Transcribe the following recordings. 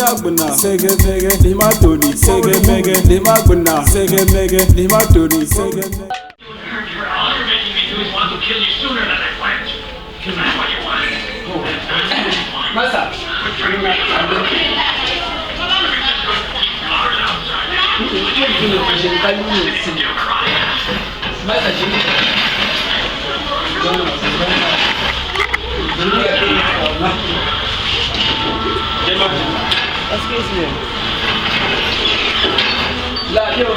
Gbuna sege mege lihima tooni sege mege lihima gbuna sege mege lihima tooni sege mege. Excuse me. La yo.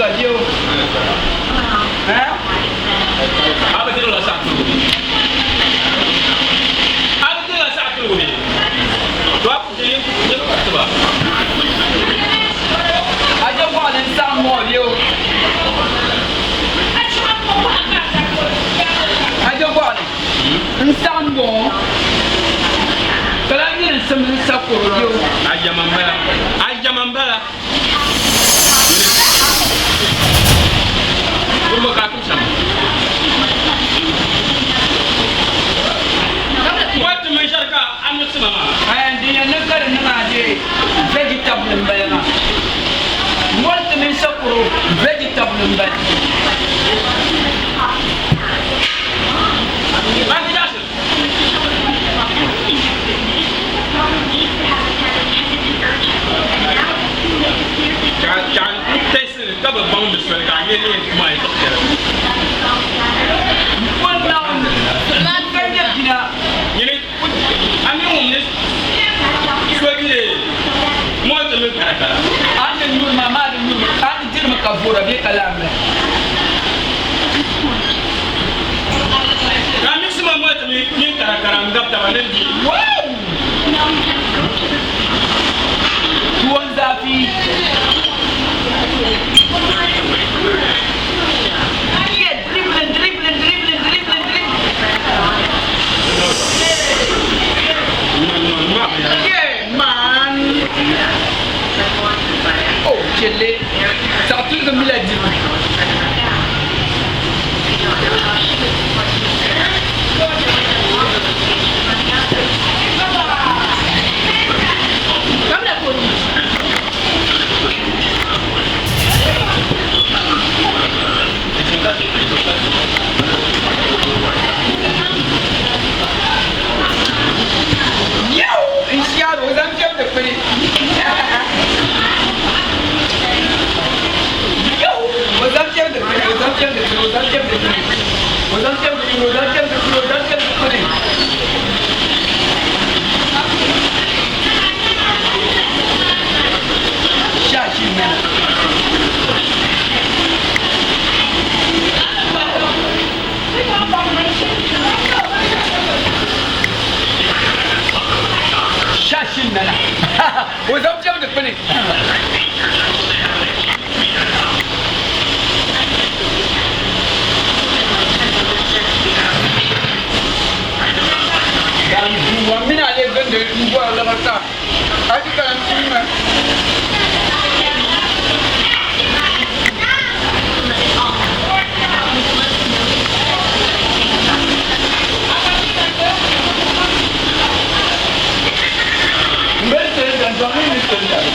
ba bɛ o. Eh? A bi dirila saɣa tiligu bee? A bi dirila saɣa tiligu bee? To a ku je yɛn ka ti ba. A je bɔɣili n-saɣim ŋɔ bɛ o. A je bɔɣili n-saɣim ŋɔ ka lahi nyini n-simdi n-sa koro bɛ o. A jɛma m-bala. A jɛma m-bala. Vegetable n bala maa malt mini sakoro vegetable n bala. Ka n tɛsi ka bi baŋ di soli ka a nyɛ ni yɛn tum a yɛtɔɣ shɛli. Nyini a mi wum ni so bɛ mɔti mi karakara. A ni nyuri maa maa di nyuri a di dirimi ka voora bee ka lahi mali. Ka a mixi ma mɔti mi mini karakara n-gabi taba ni di. Wow! Tuwon zafi. Yeah, dribbling, dribbling, dribbling, dribbling, dribbling. Yeah, man. Oh, chele. Saɣ tiligi mila dibu. Yow! N shiari o zaŋ fiɛbi dikpuni. Yow! O zaŋ fiɛbi dikpuni, o zaŋ fiɛbi dikpuni, o zaŋ fiɛbi dikpuni. O zaŋ fiɛbi dikpuni, o zaŋ fiɛbi dikpuni, o zaŋ fiɛbi dikpuni. Shashi nana. Shashi nana. O zaŋ fiɛbi dikpuni. Dan duwa mini a lee gindi m-bɔri liɣiri ka a ti kana n-tuui ma. M beri tiri dan dɔŋ ni ni tiri dari.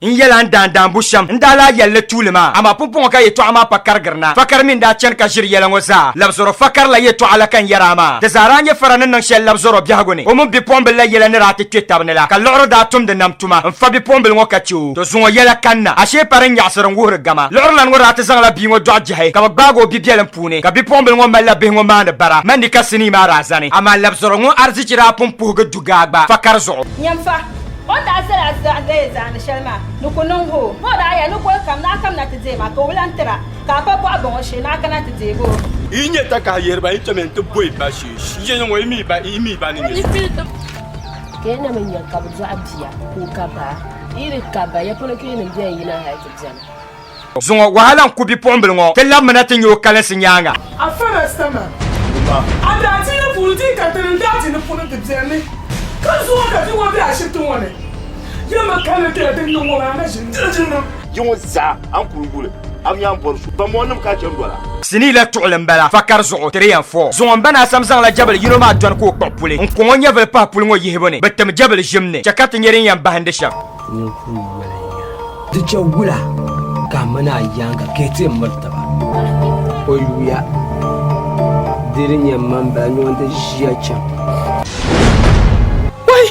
N yɛla n daandaan bu shɛm n daa lahi yɛli li tuuli maa, amaa pumpɔŋɔ ka yɛtɔɣa maa pa karigiri na. Fakari mi n-daa chani ka ʒiri yɛla ŋɔ zaa. Labizɔrɔ fakari la yɛtɔɣa la ka n yɛri a maa. Di zaa daa nyɛ fara ni niŋ shɛli labizɔrɔ biɛhigu ni. O mini bipuɣimbil la yɛla ni daa ti kpe tab ni la, ka liɣiri daa tumdi nam tuma n-fa bipuɣimbil ŋɔ ka chɛ o. To zuŋɔ yɛla kanna, ashee pa din nyaɣisiri n-wuhiri gama. Liɣirilana ŋɔ daa ti zaŋla bia ŋɔ dɔɣi jɛhi, ka bɛ gbaagi o bibiɛlim puuni, ka bipuɣimbil ŋɔ malila bihi ŋɔ maani bara. Mandi ka sinii maa daa zani. Amaa labizɔrɔ ŋɔ arizichi daa pun puhigi du gaa gba fakari zuɣu. Nyamfa, o ni daa zali a zaɣ zaani shɛli maa ni ku niŋ o. O daa yɛli ni goli kam ni a kamina ti deei ma, ka o bi lan tir a, ka a pa bɔɣi bɔŋɔ shee ni a kana ti deeg o. Yi nyɛ takahi yeriba, yi chami nti boi ba shee. Shee ŋɔ yi mi ba ni nyɛ so. Ka yi na mi nya ka bɛ dɔɣi bia ka o ka baa. Yi di ka ba, ya polo ka yinim bɛn yina hal ti beni. Zuŋɔ wahala n-ku bipuɣimbila ŋɔ, ti labimina ti nya o kalinsi nyaaŋa. A farasta maa, a daa ti ya puuni ti ka tini n-daa ti ni puuni ti beni ka zuŋɔ ka ti ŋɔ be ashibiti ŋɔ ni. Yɛmma kanli kpɛla din niŋ ŋɔ maa na ʒini diriginim. Yi ŋɔ zaa a ni kuli yuli a mi a ni bɔri so bambɔŋɔnim ka a chani dola. Sinii la tuɣili m-bala fakari zuɣu 3 and 4. Zuŋɔ m-ba Naa Sam zaŋla jabili yino maa dɔni ka o kpuɣi puli n-kɔŋ o nyɛvili pahi puli ŋɔ yihibu ni. Bɛ tim jabili ʒim ni chɛ ka ti nya din yɛn bahindi shɛm. Ninvuɣ yoli n-nyɛ a. Di chɛ wula ka a mini a yaaŋa ka yi ti miri taba? O yuya, di di nyɛ m ma m-bala ni o ni ti ʒiya chaŋ. Wai!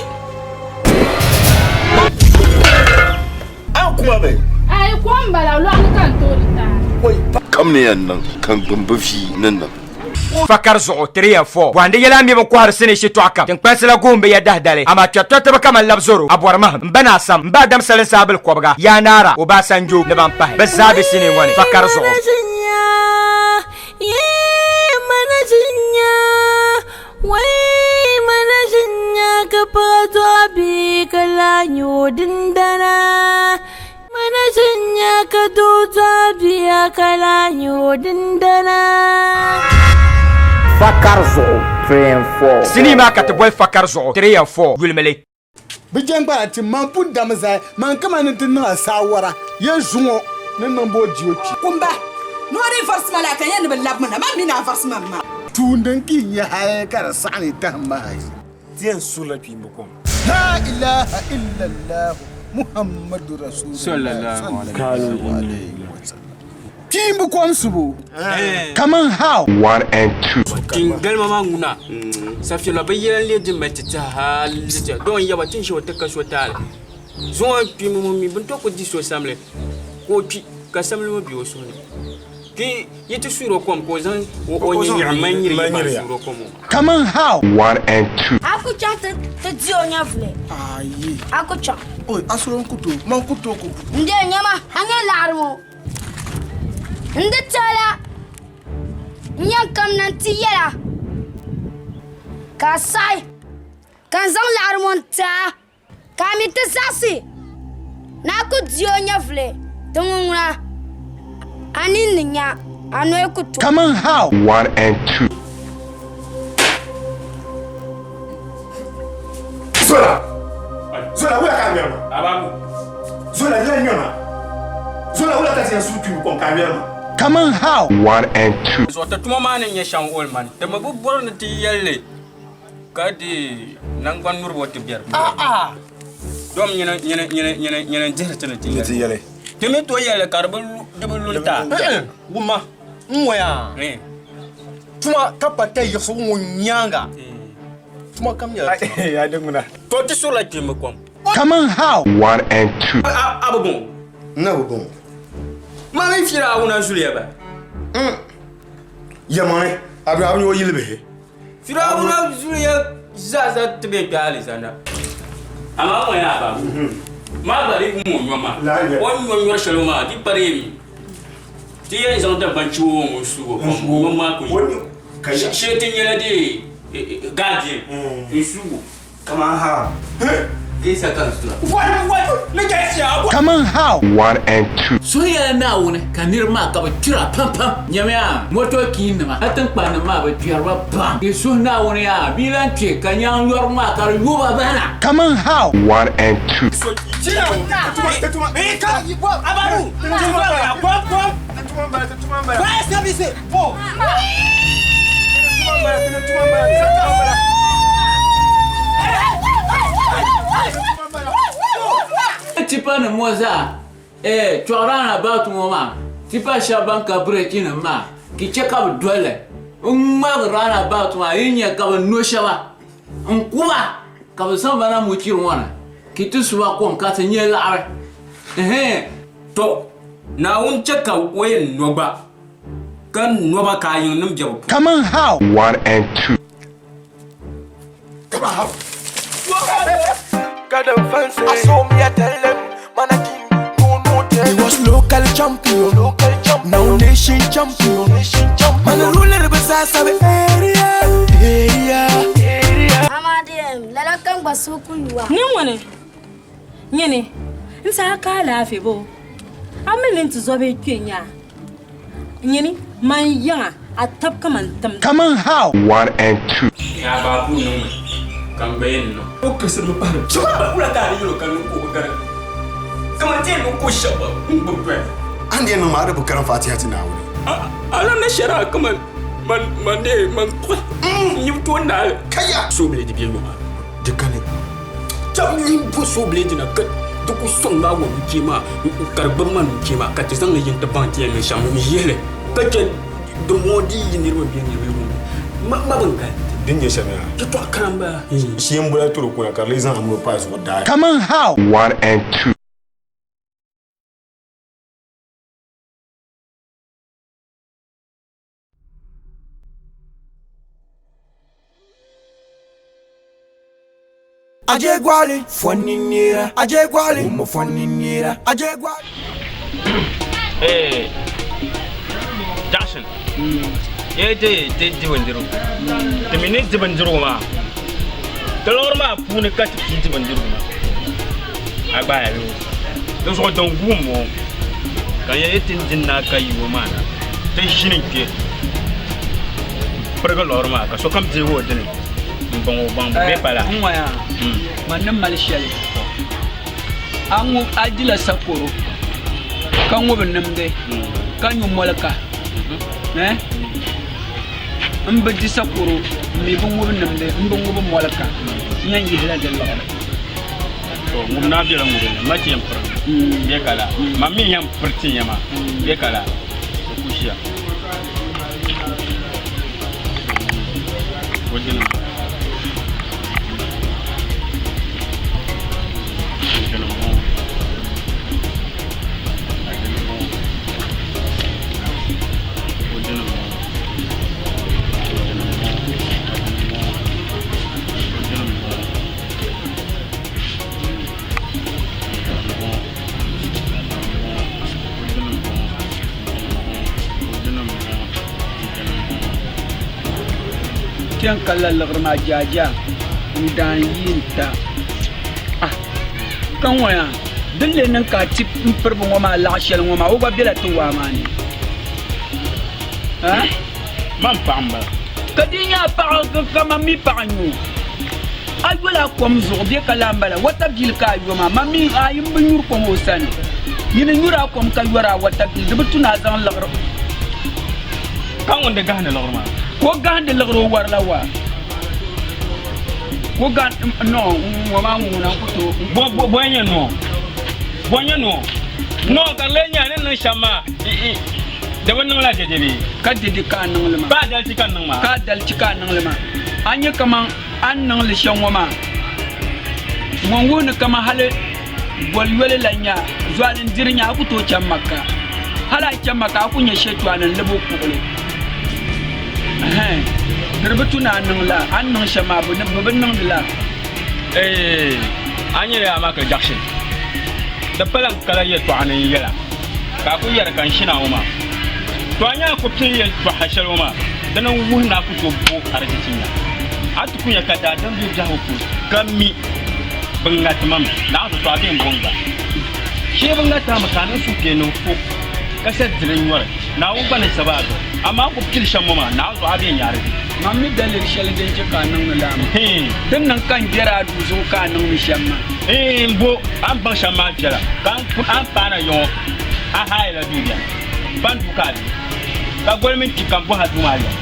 A kuma bɛ? Ayi, kom m-bala, lɔɣu ni ka n tooi li taai. Kam ni yɛn niŋ ka n gbum bi vi ni niŋ. Fakari zuɣu 3 and 4 Bɔhindi yɛla a mi bi kɔhiri sinii shitɔɣu kam. Tiŋkpansi la guhim bi ya dahidali. Amaa kpɛritɔtiba kaman Labzoro, Abɔrimahim, M ba Naa Sam, M ba Adam Salinsi Abil Kɔbiga, Yaa Naara, Obasanjo ni ban pahi. Bɛ zaa be sinii ŋɔ ni. Fakari zuɣu. Fakari zuɣu 3 and 4. Sinii maa ka ti boli Fakari zuɣu 3 and 4 yulimili. Bɛ jɛŋgbara ti man pun dami zali man kaman ni ti niŋ a saawara ye zuŋɔ ni niŋ ba o di o kpi. Kumba, ni o dii varisi ma la ka n yɛn ni bi labi mi na, man mi ni a varisi ma m-ma. Tuun din ka yi nya hal ka di saɣi ni tahim ma hal. Ti yɛn surila kpiimba kom. La ilaha illallahu Muhammadu Rasulullah sallallahu alaihi wasallam. Kpiimba kom subu kaman how? 1 and 2. Tin galima maa ŋuna safiɛla bi yɛla n-leei din mali ti tiɛha hali di chɛ doo n-yaba ti ni shɛba ti ka so taali zuŋɔ kpiimba ŋɔ mi bɛ ni tooi ku di so samli ka o kpi ka samli ŋɔ be o suhu ni ti yi ti suuri o kom ka o zaŋ o nyinyaɣu mali nyiri yi ban suuri o kom ŋɔ maa. Kaman how? 1 and 2. A ku chaŋ ti di o nyɛvili? Ayi. A ku chaŋ. Oi, a soro n ku tooi, man ku tooi ku bu. N deei nyama, a nya laɣiri ŋɔ. N di tala n yɛn kamina nti yɛl a, ka a saɣi ka n zaŋ laɣiri ŋɔ n-ti a, ka a mi ti zaɣisi ni a ku di o nyɛvili ti ŋun ŋuna a nini ni nya, a noli ku tooi. Kaman how? 1 and 2. Zola! Zola, wula ka a ŋmɛri ma? Zola, n lan ŋmɛri ma. Zola, wula ka ti yɛn suui kpibu kom ka a ŋmɛri ma? Kaman how? 1 and 2. Zuɣu ti tuma maa ni nyɛ shɛm Old Man, ti mi bi bɔri ni ti yɛli li ka di naŋgban nuribo ti biɛri puuni. Dom nyini nyini nyini nyini nyini n-dihiri ti ni ti yɛli. Ti mi tooi yɛli li ka di bi lu n-taai. Wumma, n ŋɔya tuma ka pa tayiɣisigu ŋɔ nyaaŋa. Tuma kam nyɛla tuma. Ya di ŋuna. To ti surila kpiimba kom. Kaman how? 1 and 2. A bi bɔŋɔ. N na bi bɔŋɔ. Ma mi Firawuna zuliya ba. Yɛlimaŋli, a bi nya o yili bihi. Firawuna zuliya zaa zaa ti be kpe alizanda. Amaa ŋɔ yaa ba, maa gba di wum o nyɔ maa. O ni nyɔ nyɔri shɛli ŋɔ maa, di pa di yɛn mi. Ti yɛn zaŋ Dagbaŋ chi o ŋun suug o kom, nyɔ maa ku yi. Shee ti nyɛla di guardian n suug o. Kaman how? Geesa ka n sura. Kaman how? 1 and 2. Suhuyɛla Naawuni ka niriba maa ka bɛ kpira pam pam. Nyamiya, motokiinima hal tiŋkpannim maa bɛ kpɛri ba pam. Di suhi Naawuni yaa bɛ yi lan kpe ka nyaŋ yɔrigu maa ka di yo ba bahina. Kaman how? 1 and 2. Tipa nim ŋɔ zaa eh chɔɣirana about ŋɔ maa tipa shɛba ban ka bireechi nim maa ki chɛ ka bi dolli n ŋmaligi round about maa yi nya ka bi no shɛba n kuba ka bi zaŋ ba na muchiri ŋɔ ni ki ti su ba kom ka ti nya laɣiri ɛhɛn. Tɔ! Naawuni chɛ ka o yɛn no gba, ka no ba ka a yiŋnim be bɛ puuni. Kaman how? 1 and 2. Kaman how? He was local champion, now nation champion. Man, ruler bazaar area, area. Amaa di yɛn lala ka n gba suhu ku yuwa. Ni ŋuni? Nyini, n saha ka alaafee bo? A mi ni n ti zo bee kpe nya? Nyini, man yiŋa, a tab kaman tim. Kaman how? 1 and 2. Yaa baabu niŋmi ka n gba yɛn niŋ. O kirisimi pahiri chima wula ka a di yɛl o ka niŋ ka o bi garim kaman ti yɛn niŋ ka o shɛba gba n-gbubi doya. A ni yɛn niŋ maa, a di bi karim Fatiha ti Naawuni. A lan na shɛra kaman man man dee man kpuɣi n-nyibu tooi naali. Kaya! Soobili di be yoma. Di kani. Cham lim bo soobili na ka di ku sɔŋ maa wa nuchee maa ka di gbubi ma nuchee maa ka ti zaŋ li yiŋ ti baŋ ti yɛn niŋ shɛm n-yihili ka chɛ di ŋɔ di yi niriba bɛ niriba ŋɔ ma ma bin gali Din nyɛ shɛm yaa. Yɛtɔɣa kara m-bala. Shee m-bɔla toro kuna ka di lee zaŋ amuro paai zuɣu daai. Kaman how? 1 and 2. Aje gwali, foni nira. Aje gwali, umo foni nira. Aje gwali. Eh, Jackson. Ye te te di bindirigu. Ti mi ni di bindirigu maa. Ti liɣiri maa puuni ka ti pii di bindirigu maa. A gbaaya bee? Di zuɣu din guui m-bɔŋɔ. Ka n yɛli ti ni di naai ka yi o maa na, ti ʒini n-kpe m-pirigi liɣiri maa ka sokam deegi o dini m-baŋ o baŋbu bee pala. N ŋɔya, man ni mali shɛli, a ŋub a dila sakoro ka ŋubi nimdi ka nyu molika eh? N bi di sakoro m mi bi ŋubi nimdi m bi ŋubi molika n yɛn yihila di liɣiri. To ŋub naa bela ŋubi ni ma ti yɛn piri bee ka la ma mi yɛn piri ti nya ma bee ka la o ku ʒiya o dini Kpɛŋ ka la liɣiri maa jaajaa n daan yi n ta ah ka ŋɔya din lee niŋ ka a ti n piribi ŋɔ maa laɣ shɛli ŋɔ maa o gba bela ti waa maa ni ah Man paɣa m bala. Ka di nyɛ a paɣa ka man mi paɣa n nyɛ o. A yola kom zuɣu bɛ ka lahi bala watabili ka a yo maa man mi a yi m bi nyuri kom o sani. Nyini nyuri a kom ka yɔri a watabili di bi tu ni a zaŋ liɣiri. Ka ŋun di gahindi liɣiri maa? Ka o gahindi liɣiri o warila wa? Ka o gahindi no ŋɔ maa ŋuna n ku tooi. Bɔ bɔ bɔ n-nyɛ noo? Bɔ n-nyɛ noo? Noo ka di lee nyɛ a ni niŋ shɛm maa di bi niŋla dɛdɛ bee? Ka dɛdɛ ka a niŋ li maa. Ka a dalichi ka n niŋ maa. Ka a dalichi ka a niŋ li maa. A nya kaman a ni niŋ li shɛm ŋɔ maa, ŋɔ n-wuhi ni kaman hali goli yoli la nya zuali n-diri nya a ku tooi chani Makka. Hali a yi chani Makka a ku nya shɛtɔɣu ni n-lab o kuɣili. Ɛhɛn, di di bi tu ni a niŋ la, a ni niŋ shɛm maa bɛ bi niŋdi la. Eeh, a nyɛla yaa Michael Jackson. Di pala n kala yɛltɔɣa ni n yɛla ka a ku yɛri ka n shina ŋɔ maa. To a nya a ku pini yɛltɔɣa shɛli ŋɔ maa, dini n-wuhi ni a ku tooi bo arizichi nya. A ti ku nya ka daadam be biɛhigu puuni ka mi bɛ ŋati ma mi, naɣ zuɣu to a bee m-bo n-gba. Shee bɛ ŋati a mi ka a niŋ suhupiɛlli n-fo ka sa diri n-nyɔri. Naawuni gba ni sabi a zuɣu, amaa a ku pili shɛm ŋɔ maa, naɣ zuɣu a bee n-nya arizichi. Man mi daliri shɛli din chɛ ka a niŋdi lala maa. Din niŋ ka n gbɛri a duu zuɣu ka a niŋdi shɛm maa. N bo a ni baŋ shɛm maa viɛla, ka a ni paana yiŋɔ a haayila duu bɛni. Ban duu ka a be, ka goli mini kpi ka m bɔhi a duu maa yɛla,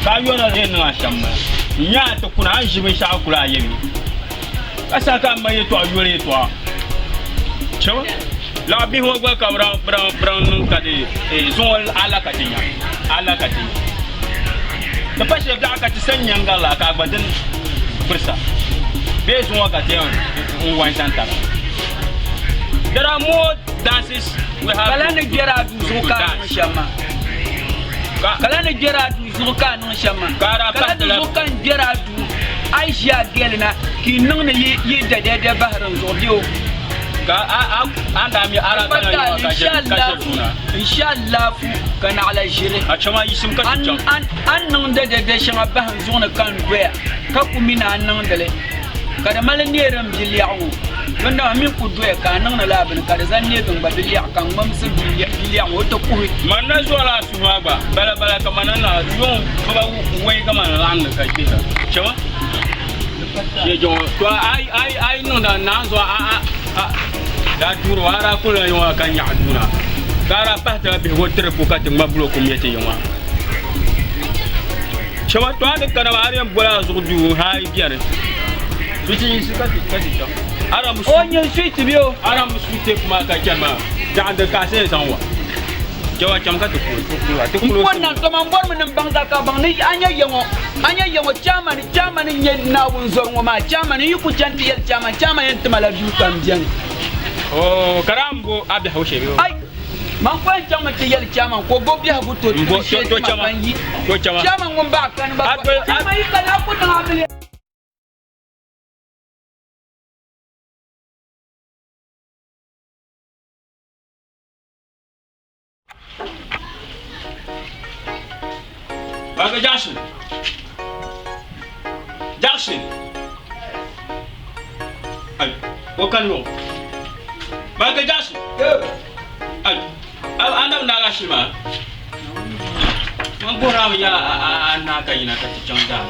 ka a yɔri a yɛn niŋ a shɛm m-bala. N nya a ti kuna, a ni ʒi binshɛɣu kuli a yɛmi, ka saha ka a ma yɛtɔɣa yoli yɛtɔɣa. Chɛma, laɣ bihi ŋɔ gba ka bɛ daa niŋ ka di zuŋɔ ala ka ti nya, ala ka ti nya. Di pa shɛli biɛɣu ka ti sa nya n-gari la ka a gba dini birisa bee zuŋɔ ka ti yɛn n wa n-zani taba. There are more dances we have Kala ni gbɛri a duu zuɣu ka a niŋ shɛm maa. Kala ni gbɛri a duu zuɣu ka a niŋ shɛm maa. Kala di zuɣu ka n gbɛri a duu a yi ʒi a gɛli na ka yi niŋ ni yi dɛdɛdɛ bahiri n zuɣu bɛ o. Ka a a daa mi a daa kana yiŋa ka ʒe ka ʒe duu na. N shi alaafuu ka naɣila ʒiri. A chama yiɣisim ka ti chaŋ. A ni niŋ dɛdɛdɛ shɛŋa bahi n zuɣu ni ka n doya ka ku mi ni a niŋdi li. Ka di mali neeri m biliɛɣu ŋɔ, dindama m mi ku doya ka a niŋdi lala bini ka di zaŋ neegi n gba biliɛɣu ka n ŋmamsi biliɛɣu ŋɔ o ti kuhi. Man na zuɣu laa suhu maa gba bala bala ka man na na yuŋ biba wai ka man laɣindi ka gbihira. Chama yɛjɔŋɔ to a yi niŋda naan zuɣu a a daa duuri a daa kulila yiŋɔ ka nyaɣi duuna ka a daa pahi tila bihigu tiripu ka ti ŋma buloku mɛ ti yiŋɔ. Chama to a ni kana maa a di yɛn boli a zuɣu duu ha yi bɛni suchi yinsi ka ti ka ti chaŋ a O nyɛ suiti bɛ o. A daa bi su teeku maa ka chani maa daɣindi ka a sa yɛn zaŋ wa Jawa cham ka ti N pon na tɔ man bɔrimi ni n baŋ zaa ka baŋ ni a nyɛ ya ŋɔ a nyɛ ya ŋɔ chaamani chaamani n nyɛ Naawuni zɔri ŋɔ maa chaamani n yi ku chani ti yɛli chaamani chaamani yɛn ti ma la duu ka m beni. Oo ka daa m bo a biɛhigu shee bee? Ai! Man ko yɛn chaŋmi ti yɛli chairman ka o bo biɛhigu to ti shee ti ma ka n yi. Chairman ŋun baɣa kani ba chairman yi kana a ku niŋ a miliya. Jackson. Ay, o kani o. Michael Jackson. Ay, a na na ga shi ma. Man bora mi ya a na ka yina ka ti chaŋ daa.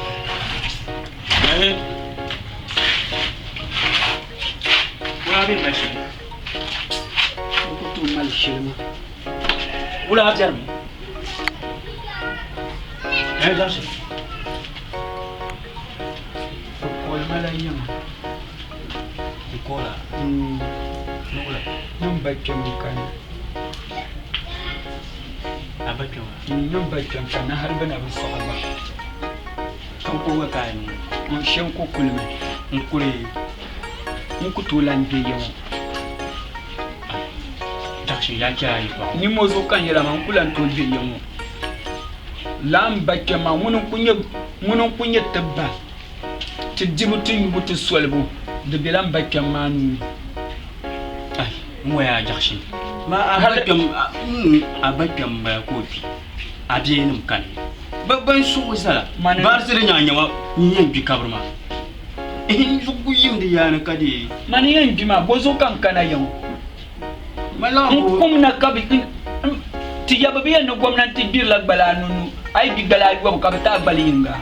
Eh. Wula bi ma shi. N ku tooi mali shili maa. Wula a biɛri mi. Eh, Jackson. O kooli ma la yiŋa. N koola. Ni wula. Ni m ba kpɛm n-kani. A ba kpɛm a? Ni m ba kpɛm kani hali bɛ na bi sɔɣi gba. Ka n kuli ka a ni? N she n ku kulimi. N kuli? N ku tooi lan gbe ya ŋɔ. Jackson, yaa chɛ a yɛltɔɣa. Nimmoo zuɣu ka n yɛl a maa, n ku lan tooi gbe ya ŋɔ. Lala m ba kpɛm maa, ŋuni n-ku nyɛ ti ba, ti dibu, ti nyubu, ti solibu, di bela m ba kpɛm maa nuu ni. Ai, n ŋɔ yaa Jackson, ma a ba kpɛm, a ba kpɛm m-bala ka o kpi, a bienim kani. Bɛ ban suhi zala, baarisi di nyaŋ nyɛma n-yɛn gbi kabiri maa. N zuɣu ku yim di yaani ka di. Mani yɛn gbi maa, bɔzuɣu ka n kana ya ŋɔ? N kum na ka bɛ ti ya bɛ bi yɛn ni gomnanti gbirila gbala anu a yi gbi gbala ayɔbu ka bɛ ti a gbali yiŋga.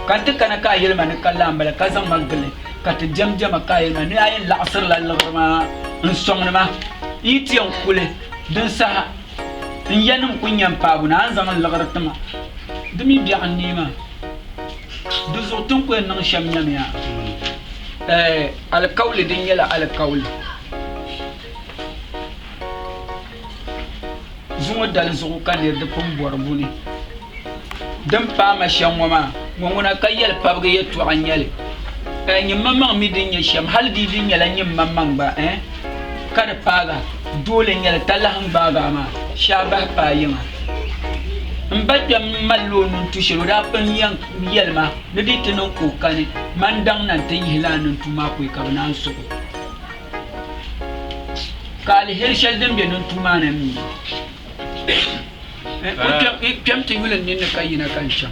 Ka n ti kana ka a yɛli ma ni ka la m-bala ka zaŋ ma gili ka ti diɛm diɛma ka a yɛli ma ni a yɛn laɣisirila liɣiri maa n-sɔŋdi ma. N yi ti yɛn kuli din saha n yanim ku nya m paabu ni a ni zaŋ n liɣiri ti ma. Di mi biɛɣu n-neei maa. Di zuɣu ti ni ku yɛn niŋ shɛm nyamiya, ɛɛ alikauli din nyɛla alikauli. Zuŋɔ dali zuɣu ka nir di pun bɔri buni. Din paai ma shɛm ŋɔ maa, ŋɔ ŋuna ka yɛli pabigi yɛtɔɣa n-nyɛ li. Ɛɛ nyin maŋmaŋ mi din nyɛ shɛm, hal di yi di nyɛla nyin maŋmaŋ gba, ɛɛ ka di paag a, doole n-nyɛ li, talahi n-gbaag a maa, shee a bahi paai yiŋa. M ba kpɛm malila o nini tu shɛli, o daa pun yɛn yɛli ma ni di yi ti niŋ ka o kani, man daŋ na nti yihi lala nintua maa pɔi ka bɛ naan suɣi o. Ka aliheri shɛli din be nintua maa ni mi. Kpɛm ti yuli n ninni ka yina ka n chaŋ.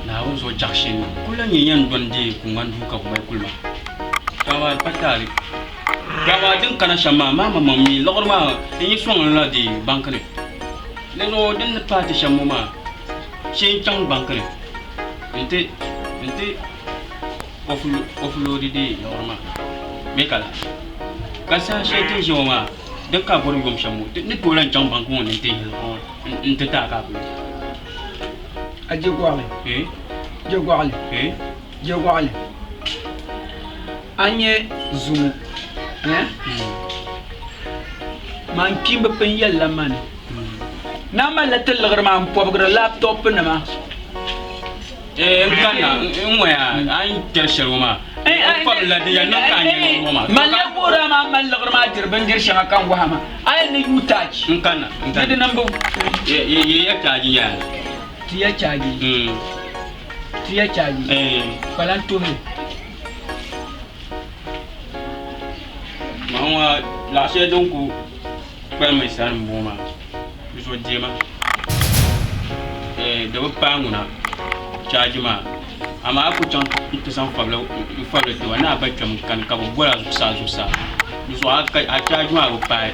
Naawuni zuɣu jaɣishin kul la nyɛ yɛn dɔni deei kuŋgban duu ka bɛ mali kuli maa. Ka amaa di pa taali. Ka amaa din kana shɛm maa, maa maŋmaŋ mi liɣiri maa n yi sɔŋ li la deei banki ni. Di zuɣu din ni paai ti shɛm ŋɔ maa, shee n-chaŋ banki ni nti ofuloodi deei liɣiri maa bee ka lahi. Ka saha shɛli ti ni ʒiya ŋɔ maa, din ka bɔri yom shɛm ŋɔ, ti ni tooi lahi chaŋ banki ŋɔ ni nti yihi liɣiri ŋɔ nti ti a ka a kuli. A je gɔɣili? Je gɔɣili? Je gɔɣili? A nya zuŋɔ eh? Man kpiimba pun yɛlila ma ni ni a malila ti liɣiri maa m-pɔbigiri laptop nima. N kanna n ŋɔya a ni kpɛri shɛli ŋɔ maa n fabila di yɛn niŋ ka a nyɛ liɣiri ŋɔ maa. Man lee wuhiri a maa mali liɣiri maa diri bindiri shɛŋa ka n wahi ma a yɛn ni you touch. N kanna n Ni di niŋbu. Ye ya chaaji yaa. Ti ya chaaji. Ti ya chaaji. Kpalan tuhili. Maa ŋɔ laɣ shɛli din ku kpalim sani m-bɔŋɔ maa, di zuɣu deema di bi paai ŋuna chaaji maa amaa a ku chaŋ nti zaŋ n-fabili tiba ni a ba kpɛm n-kani ka bɛ boli a zuɣusaa zuɣusaa di zuɣu a chaaji maa bi paai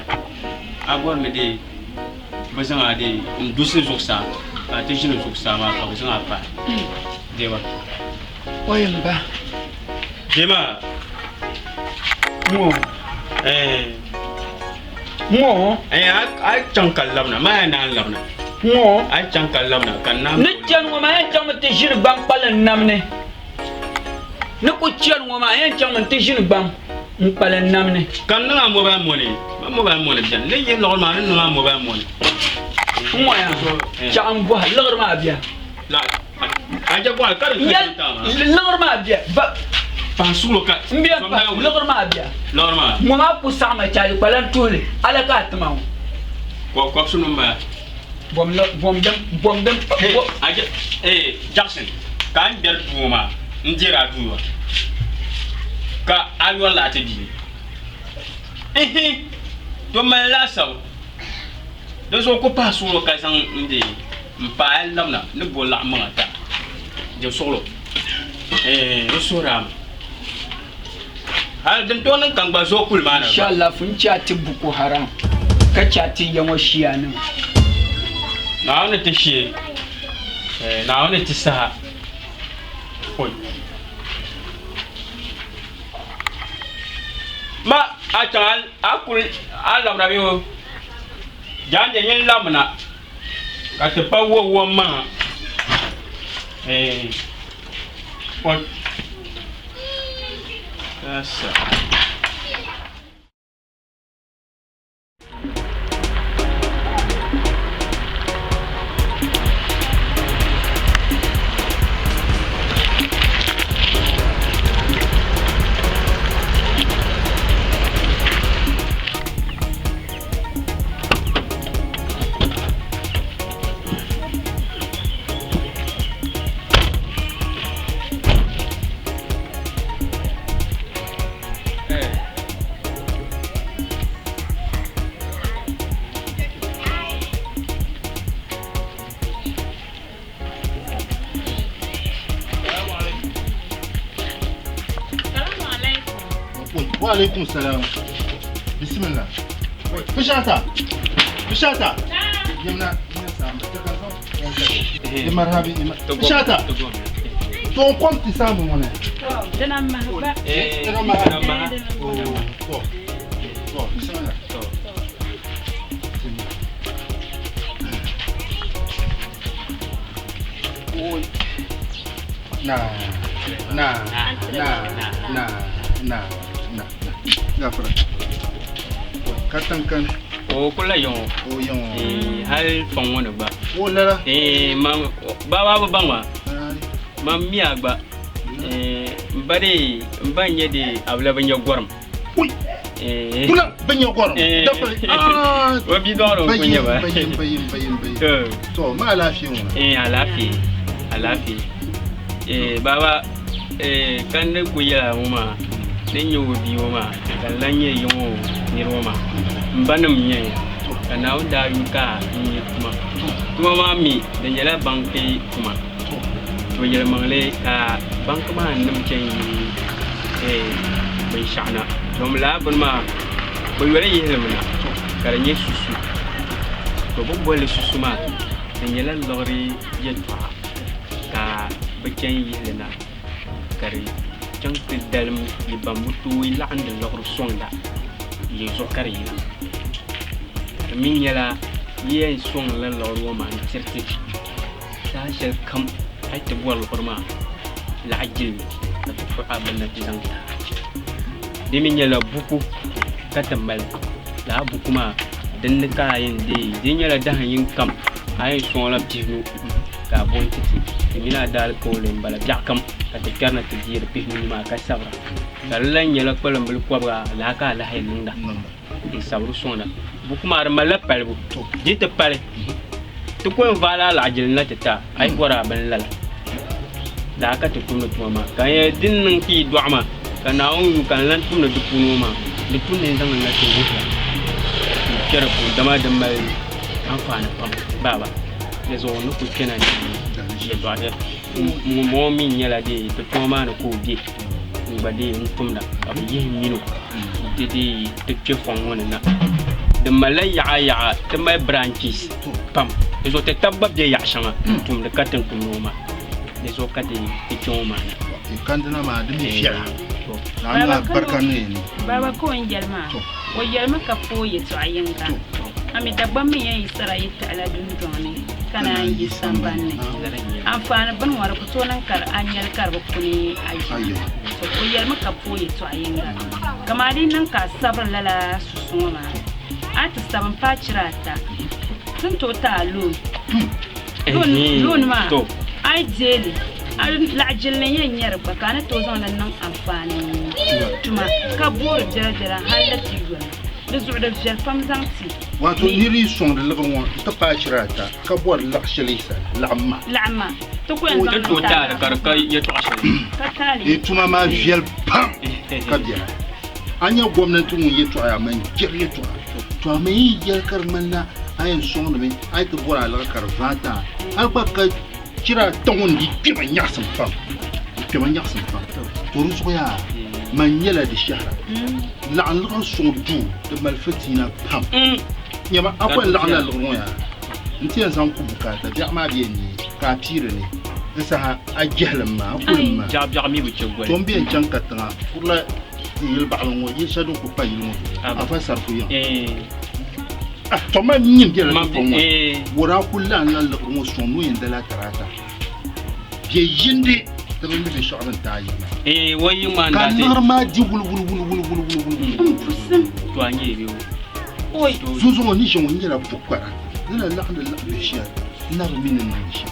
a bɔri ni dee bɛ zaŋ a dee n-dusi zuɣusaa ka a ti ʒini zuɣusaa maa ka bɛ zaŋ a paai deema. O yɛn ba. Deema. Ŋɔ. Ɛɛ. Ŋɔ. Ɛɛ a yi chaŋ ka labina maa yɛn naan labina. Ŋɔ. A yi chaŋ ka labina ka n naan. Ni chani ŋɔ maa yɛn chaŋmi ti ʒini gbaŋ kpalim nam ni. Ni ku chani ŋɔ maa yɛn chaŋmi ti ʒini gbaŋ n kpalim nam ni. Ka n niŋ a mobile money. Ma mobile money beni. Ni yihi liɣiri maa ni niŋ a mobile money. Ŋɔ yaa chaɣ n bɔhi liɣiri maa bia. Liɣiri maa bɛ ba n bɛ pa liɣiri maa bɛ ŋɔ maa ku saɣima chaali kpalan tuhili ala ka a tima ŋɔ bom din bom din Jackson ka n gbɛri duu ŋɔ maa n deeri a duu ka a yɔri la a ti bia ihi to mali laasabu di zuɣu ku pahi suɣulo ka zaŋ n deei. M paai labina ni bo laɣim maŋa ta. Jɛ suɣulo. Eh, n suhiri a mi. Hali din tooi niŋ ka n gba zooi kuli maa ni gba. Inshallah fun chɛ a ti Boko Haram ka chɛ a ti ya ŋɔ shia nima. Naawuni ti shee, eh, Naawuni ti saha. Oi. Ma a chaŋ a kuli a labira bee o jaande nyin labina ka ti pa wo wo maŋa. Eh. Oi. Asa. Wa alaikum salam. Bismillah. Bishata. Bishata. Yemna Marhabi. Bishata. To n kom ti saamba ŋɔ ni. Dina mahi ba. Dina mahi. To. To, bismillah. Na na na na na na na. Gafara. Ka tan kan. O kula yɔŋɔ. O yɔŋɔ. Eh, hali fɔŋ ŋɔ ni gba. O lala. Eh, ma ba ba bi baŋ ma. Ma miya gba. Eh, n ba de n ba n nyɛ de a bi la bi nyɛ gɔrim. Eh. Kula bi nyɛ gɔrim. Eh. Dafali. Ah. O bi dɔɣiri n ku nyɛ ba. Bayim bayim bayim bayim. To. To ma alaafee ŋɔ. Eh, alaafee. Alaafee. Eh, baba eh kan ni ku yɛla ŋɔ maa ni nyɛ o bia ŋɔ maa ka n lan nyɛ yiŋ o niri ŋɔ maa n ba nim nyɛ ya ka Naawuni daa yu ka n nyɛ tuma tuma maa mi di nyɛla banki tuma to yɛlimaŋli ka banki maa nim chɛn yi eh, binshɛɣu na dom laa bini maa bi yoli yihilimi na ka di nyɛ susu to bi bolli susu maa di nyɛla liɣiri yɛltɔɣa ka bi chɛn yihili na ka di chaŋ ti dalim yi ban bi tooi laɣindi liɣiri sɔŋda yi zuɣu ka di yina ka di mi nyɛla yi yɛn sɔŋla liɣiri ŋɔ maa n-tiriti saha shɛli kam a yi ti bɔri liɣiri maa laɣ jilli ka ti kpuɣi a bini na ti zaŋ ti a. Di mi nyɛla buku ka ti mali lala buku maa din ni ka a yɛn deei di nyɛla dahin yini kam a yɛn sɔŋla pihinu ka a bo n-ti ti di mini a daalikauli m-bala biɛɣu kam ka ti kpɛrina ti deeri pihinu maa ka sabira ka di lan nyɛla kpalimbili kɔbiga laa ka a lahi yɛn niŋda n-sabiri sɔŋda. Buku maa di malila palibu di yi ti pali ti ko n-vaai la alaɣijili na ti ti a, a yi bɔri a bini lala. Laa ka ti tumdi tuma maa ka n yɛli din niŋ ti yi dɔɣi ma ka Naawuni yu ka n lan tumdi di puuni ŋɔ maa di tu ni n zaŋ li na ti wuhi ya n kpe di puuni dama di mali anfaani pam baaba di zuɣu n ni kuli kpɛna ni yɛltɔɣa shɛli ŋunbɔŋɔ mi nyɛla dee ti tuma maa ni ka o be n gba dee n tumda ka bɛ yihi m mini o nti dee ti kpe fɔŋ ŋɔ ni na. Di malila yaɣa yaɣa ti mali branches pam di zuɣu ti taba gba be yaɣa shɛŋa n tumdi ka ti ni tumdi ŋɔ maa di zuɣu ka ti kpe ŋɔ maa na. Kandina maa di mi viɛla. Naawuni maa barika niŋ ni. Baba ka o ni yɛli maa, o yɛlimi ka pooi yɛtɔɣa yiŋga. A mi Dagbamb mi yɛn yi sara yi taɣila dundɔŋ ni ka naan yi sambani ni. Anfaani bini ŋɔ di ku tooi niŋ ka a nyɛli ka di bi kuni a yiŋa. To o yɛlimi ka pooi yɛtɔɣa yiŋga. Kaman a di niŋ ka a sabiri lala susu ŋɔ maa, a ni ti sabi m-paai chira ata, ti ni tooi ti a loon. Loon maa, a yi deei li, a laɣijilli n-yɛn nyɛ di gba ka a ni tooi zaŋ li niŋ anfaani tuma ka boori biɛlabiɛla hal di ti yoli. Di zuɣu di viɛli pam zaŋ ti. Wato nir yi sɔŋdi liɣiri ŋɔ nti paai chira ata ka bɔri liɣ shɛli yi sani, laɣim ma. Laɣim ma. Ti ku yɛn zaŋ niŋ taali. Ka di ka yɛtɔɣ shɛli. Ka taali. Di tuma maa viɛli pam ka biɛla. A nya gomnanti ŋun yɛtɔɣa a man jɛri yɛtɔɣa. To a mi yi yɛli ka di ŋmanila a yɛn sɔŋdimi a yi ti bɔri a liɣiri ka di vaai ti a, hali gba ka. Chira ata ŋɔ n-di kpɛma nyaɣisim pam. Di kpɛma nyaɣisim pam. To di zuɣu yaa, man nyɛla di shɛhira. Laɣim liɣiri suŋ duu di mali fitiina pam. Nyama, a kɔŋ laɣim la liɣiri ŋɔ yaa, nti yɛn zaŋ ku bukaata biɛɣu maa bɛ n-neei ka a piiri li. Di saha a jɛhili m ma, a kuli m ma. To m bɛ n-chaŋ katiŋa kurila ti yili baɣili ŋɔ, yili shɛli din kuli pa yili ŋɔ zuɣu, Afa Sarifu yiŋa. Ah, to man nyin bela ti pɔŋ ŋɔ, o daa kuli laɣim la liɣiri ŋɔ sɔŋ ni o yɛn dala taraata. Bɛ yindi ti bi mi binshɛɣu din taai yi maa. Ka liɣiri maa di wuliwuliwuliwuliwuliwuli. Zuŋzuŋɔ ni ʒe ŋɔ nyɛla pukpara ni na laɣindi laɣim shɛli n na bi mi ni niŋdi shɛm.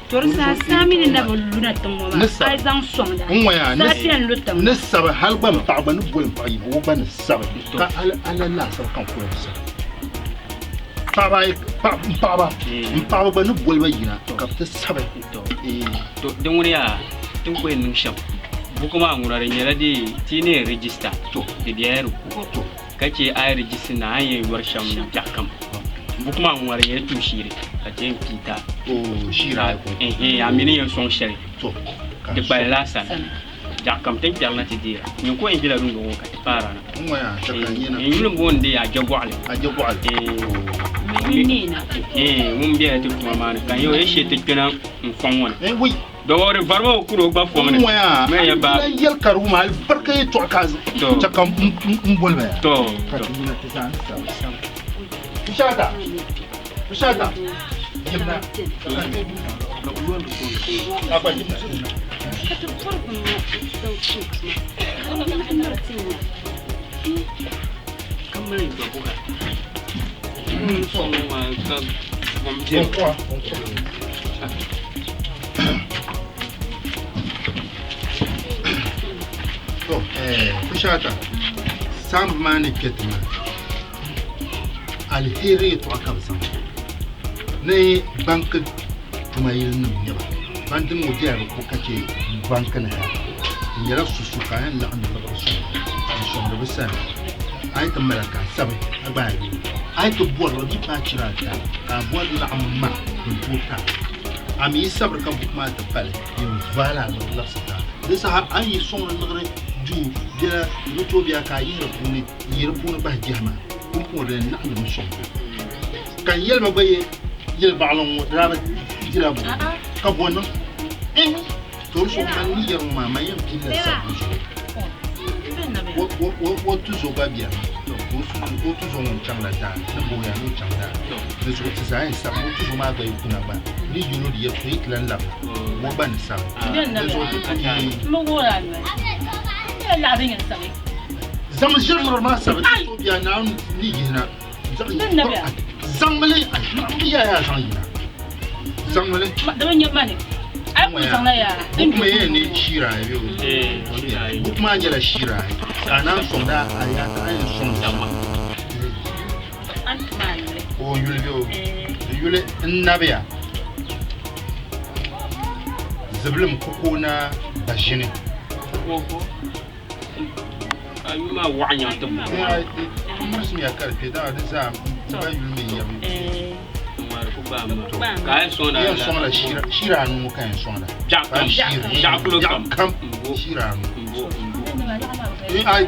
To di saha saa mi ni na bi luna tiŋ ŋɔ maa, a yi zaŋ sɔŋda, saa ti yɛn lu tiŋ. Ni sabi hali gba m paɣa gba ni boli m paɣa yino o gba ni sabi ka hali a la laasabu ka n kuli bi sabi. Paɣaba ayi m paɣaba m paɣaba gba ni boli ba yina ka bi ti sabi. To di ŋuni yaa ti ni ku yɛn niŋ shɛm buku maa ŋuna di nyɛla di ti ni rijista di bela di ko ka chɛ a yi rijista na a ni yɛn yɔri shɛm biɛɣu kam buku maa ŋuna di nyɛla tuui shiiri ka ti yɛn pii ta a mi ni yɛn sɔŋ shɛli di kpalila a sani biɛɣu kam ti ni kpɛrina ti deera nyin ko yɛn ʒila dundɔŋ ŋɔ ka ti paara na n yuli m-booni di Ajagɔɣili ŋun bela ti tuma maa ni ka n yɛli o yɛn shee ti kpɛna n fɔŋ ŋɔ ni Dɔwɔri vari maa o kuri o gba fɔŋ ni. N ŋɔya n yɛli ka di wum alibarika yɛtɔɣa ka chɛ ka m boli ba yaa ka ti yina ti zaa ni sabi. Kushata! Kushata! Yimna ka gba yimna. Ka mali dɔbuga. N fɔŋ maa ka kom bɛ. To, Kushata, saamba maa ni kpe ti maa, aliheri yɛtɔɣa ka bɛ zaŋ ni banki tuma yili nim nyɛ ba. Ban din ŋɔ bela di ko ka chɛ banki ni ha. Di nyɛla susu ka a yɛn laɣindi liɣiri sɔŋ n-sɔŋdi bɛ sani. A yi ti mali ka a sabi a gba a yuli. A yi ti bɔri li di yi paai chira ata ka a bɔri laɣim ma din tooi taai. A mi yi sabiri ka buku maa ti pali, yin vaai la a liɣiri labisi taai. Di saha a ni yi sɔŋdi liɣiri duu biɛla di bi tooi bɛ a ka a yihi di puuni n-yi di puuni bahi jɛhima pumpɔŋɔ di yɛn naɣindimi sɔŋ. Ka n yɛli ba gba ye yɛlibaɣili ŋ-ŋɔ di daa bi dila buɣim ka bɔ niŋ? Ihi! To di zuɣu man ni yɛri ŋɔ maa, man yɛn pilila sabbu zuɣu. O tuzo gba beni, o tuzo ŋun chaŋla daa ni booya ni o chaŋ daa. Di zuɣu ti zaa yɛn sabimi, o tuzo maa gba yi kuna gba ni yino di yɛtɔɣa yi ti lan labina, o gba ni sabi. Di zuɣu ti ku zaŋ ʒiri liɣiri maa sabi ti so bia Naawuni ni yihina. Zaŋmili yaa zaŋ yina zaŋmili buku maa ni shira ayi buku maa nyɛla shira ayi ka a naan sɔŋda a yaa ka a yɛn sɔŋ shɛm o yuli bɛ o di yuli n nabiya zibilim kukuuna baʒini A yuli maa waɣa nyaŋ ti buku. Mirisi ya ka di kpe dama di zaa m ba yuli mi yɛm. Ka a yɛn sɔŋda Yɛn sɔŋla shira anu ŋɔ ka yɛn sɔŋda. Biɛɣu kulo kam. Kam shira anu. Ai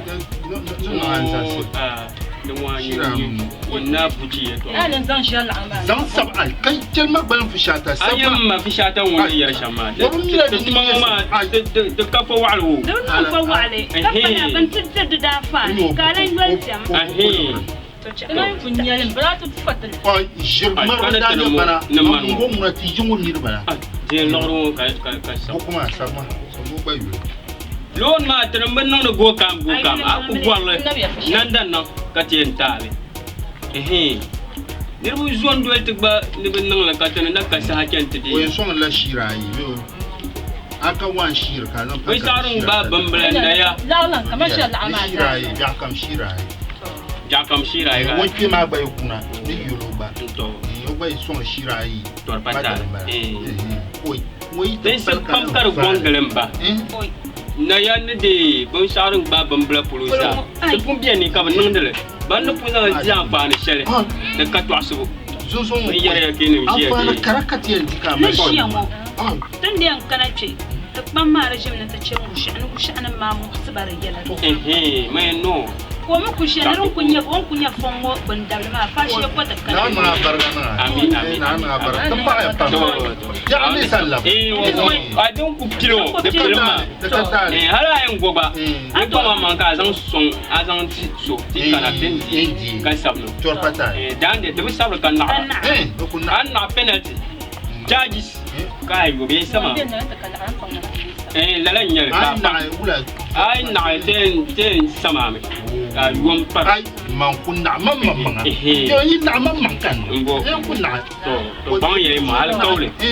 niŋ anzalisi. Na buchi yɛtɔɣa. Zaŋ sab ai ka chɛli ma gbalim fishata A yɛn ma fishata ŋɔ ni yɛri shɛm maa. Ti tuma ŋɔ maa di ka fɔ waɣali o. Di niŋ fɔ waɣali ka pala bin ti diri di daanfaani ka a lan yoli tɛm. Ʒiri ŋmariba daa nyɛ bana ŋɔ ŋuna ti yi ŋɔ niriba la. Diɛn liɣiri ŋɔ ka sabi. Buku maa sabi maa sabi o gba yuli. Loori maa ti din bi niŋdi go kam go kam a ku bɔrili nandan niŋ ka ti yɛn taali. Niriba zo n-doli ti gba ni bi niŋli ka ti ni na ka saha chani ti O deei. yɛn sɔŋdila shira ayi bee o a ka waan shiri ka a zaŋ pa Bɛ saɣiri n-gbaai bimbila n-naya. Ni shira ayi biɛɣu kam shira ayi. Biɛɣu kam shira ayi ka. O kpee maa gba yi kuna ni yoli o gba o gba yi sɔŋ shira ayi Tɔri pa taali. O yi ti Tinsi pali ka pam ka di gɔŋ gili m-ba. Naya ni deei binshɛɣu din gbaai bimbila polo zaa, di pun beni ka bɛ niŋdi li. Ban ni pun zaŋ li di anfaani shɛli di ka tɔɣisibu. N yɛri ya ka yi nim ʒiya Anfaani deei. kara ka ti yɛn di ka a mali Ni ʒiya ŋɔ. Ti ni yɛn kana kpe, ti kpam maa di ʒimi ni ti chaŋ Wushiɣu ni Wushiɣunim maa muɣisi ba di yɛla zuɣu. Ɛhɛn, man yɛn niŋ o. Ka o mi ku ʒiya ni din ku nya, o ni ku nya fɔŋ ŋɔ bindabili maa faashee ko ti kana. Naa niŋ a bariga niŋ a. Ami, ami, Naa niŋ a bariga. Ti paɣiya pam. Biɛɣu mi sa labi. Ee, a din ku pili o, di pili maa. Di ka taali. Ee, hali a yɛn go gba, di kpaŋ maŋ ka a zaŋ sɔŋ, a zaŋ ti so, ti kana ti ni di ka sabi li. Chɔri pa taali. Ee, daande, di bi sabiri ka naɣira. A ni naɣi penalty, charges, ka a yo bee sama. Ee, lala n-nyɛ li ka a pa. A yi naɣi ti yɛn sama mi ka a yom pari. Ai, man ku naɣi man maŋ maŋa. Yo yi naɣi man maŋ ka niŋ. Mbo. N ku naɣi. To, to baŋ ya yi ma alikauli. Yi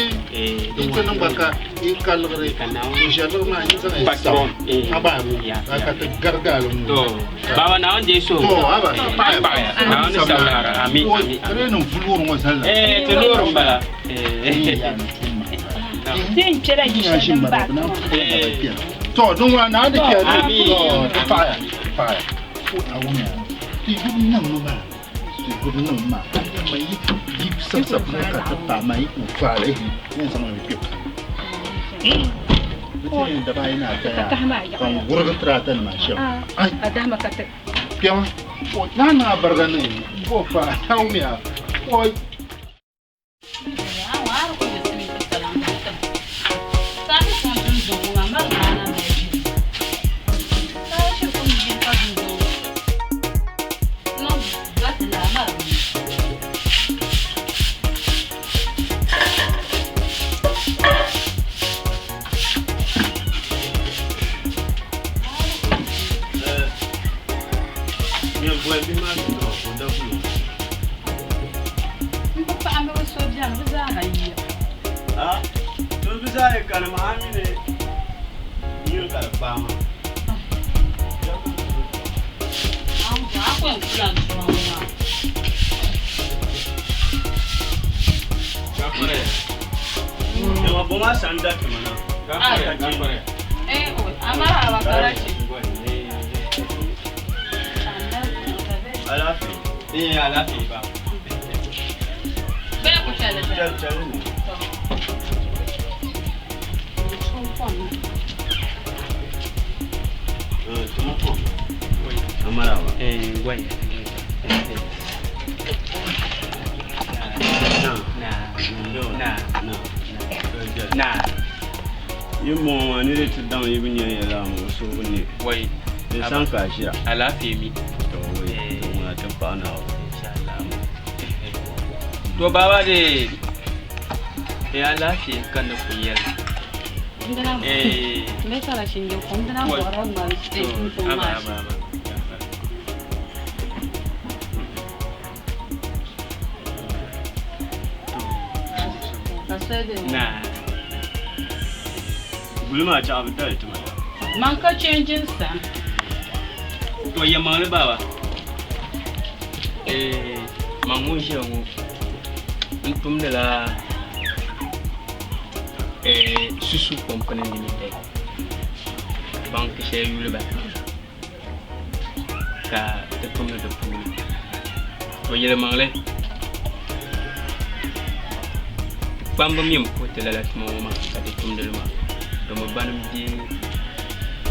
ti niŋ gba ka yi ka liɣiri n ʒe liɣiri maa yi zaŋ yi Patron. sam. A ba bu ka ti garigaali ŋɔ. To, baba Naawuni deei suhu. To, a ba paɣaya. Paɣaya. Naawuni sabila ami ami. Ti niŋ vuluuri ŋɔ zali la. Ee, ti loori m-bala. Ti ni kpɛla yi shɛli din baɣi ti ŋɔ. To, din ŋuna naa di kpɛla to, ti paɣaya, ti paɣaya. Ko a wumiya, ti yubu niŋ mi maa, ti yubu niŋ mi maa, a nya ma yi yi sabi sabi ŋɔ ka ti paai maa yi ku faali yɛn zaŋ li kpɛ puuni. Di ti yɛn daba ayi ni ata yaa ka n wurigi tiraata nima shɛm. Ai, kpɛma, naa niŋ a bariga niŋ bo fa, a wumiya, oi. N bi paɣa ni bi so biɛni bi zaa ha yiya. To bi zaa yi kani maa a mini nyuli ka di kpaai maa. A ku yɛn kula n tuma ŋɔ maa. Yawa bo maa sani da tima na. Eh, amara awa karachi. Alaafee. Ee, alaafee ba. Bɛɛ ku chɛli Chɛli chɛli ni. Tuma kom. Amara awa. Ee, gwai. Na. Na. Na. Na. Yi mɔŋɔ maa ni di ti daŋ yi bi nya yɛla ŋɔ so bi ne. Wai. Di san ka a ʒiya. Alaafee mi. To wai. To ŋuna ti paɣa Naawuni. To baba de e alaafee ka ni ku yɛli. Ee. To, aba aba aba. Na. Guli maa chaɣa bi dali ti ma ya. Man ka chɛnjin sani. To yɛlimaŋli baba. Ee, man ŋun ʒiya ŋɔ n tumdila ee susu company limited banki shɛli yuli ba ka ti tumdi di puuni. To yɛlimaŋli ti kpamba mi m-puhi ti lala tuma ŋɔ maa ka ti tumdi li maa domi bani m-be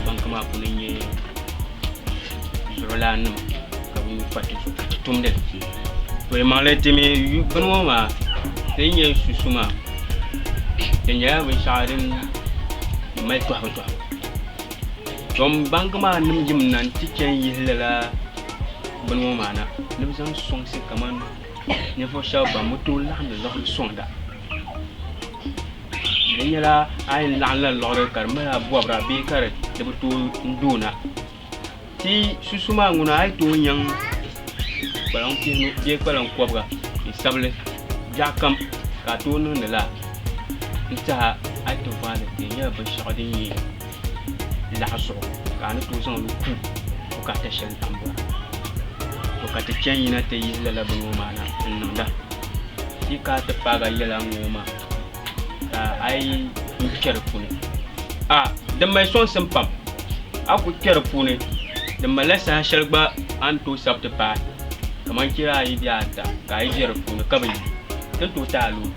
banki maa puuni n-nyɛ zuɣulaannima ka bɛ mi kpa ti zuɣu ka ti tumdi li. To yɛlimaŋli ti mi bini ŋɔ maa din nyɛ susu maa di nyɛla binshɛɣu din mali tɔhibu tɔhibu. Tom banki maa nim yim na nti chani yihi lala bini ŋɔ maa na ni bɛ zaŋ sɔŋsi kamani ninvuɣ shɛba ban bi tooi laɣindi liɣiri sɔŋda. Di nyɛla a yɛn laɣimla liɣiri ka di mali a bɔbira bee ka di bi tooi n-doona. Ti susu maa ŋuna a yi tooi nyaŋ kpalaŋ pihinu bee kpalaŋ kɔbiga n-sabili biɛɣu kam ka a tooi niŋdi lala n-tɛha a yi ti vaai li di nyɛla binshɛɣu din nyɛ laɣa zuɣu ka a ni tooi zaŋ li ku bukaata shɛli a ni bɔra. To ka ti chani yina ti yihi lala bini ŋɔ maa na n-niŋda. Ti ka ti paagi a yɛla ŋ-ŋɔ maa ka a yi kpe di puuni. A Di mali sɔŋsim pam. A ku kpe di puuni, di malila saha shɛli gba a ni tooi sabi ti paai kamani chira ayi bee ata ka a yi be di puuni ka bi yi, ti ni tooi ti a loon.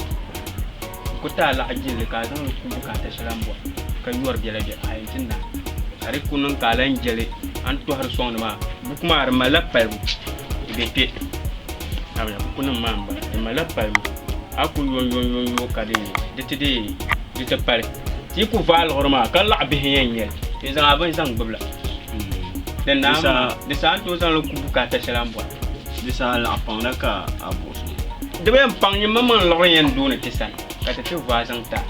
ku ti a laɣa jilli ka a zaŋ li ku bukaata shɛli a ni bɔri ka yɔri biɛla biɛla a yɛn ti naai ka di ku niŋ ka a lahi jɛli a ni tɔhiri sɔŋdi maa. Buku maa di malila palibu di be kpe abaya buku nim maa n bala di malila palibu a ku yo yo yo yo ka di di ti di di ti pali ti yi ku vaai liɣiri maa ka laɣa bihi yɛn nyɛli n zaŋ a bini zaŋ gbubila din naan maa di saha n tooi zaŋli ku bukaata shɛli a ni bɔri. Di saha laɣa paŋda ka a buɣisi o. Di bi yɛn paŋ nyini maŋmaŋ liɣiri yɛn dooni ti sani ka ti ti vaai zaŋ ti a.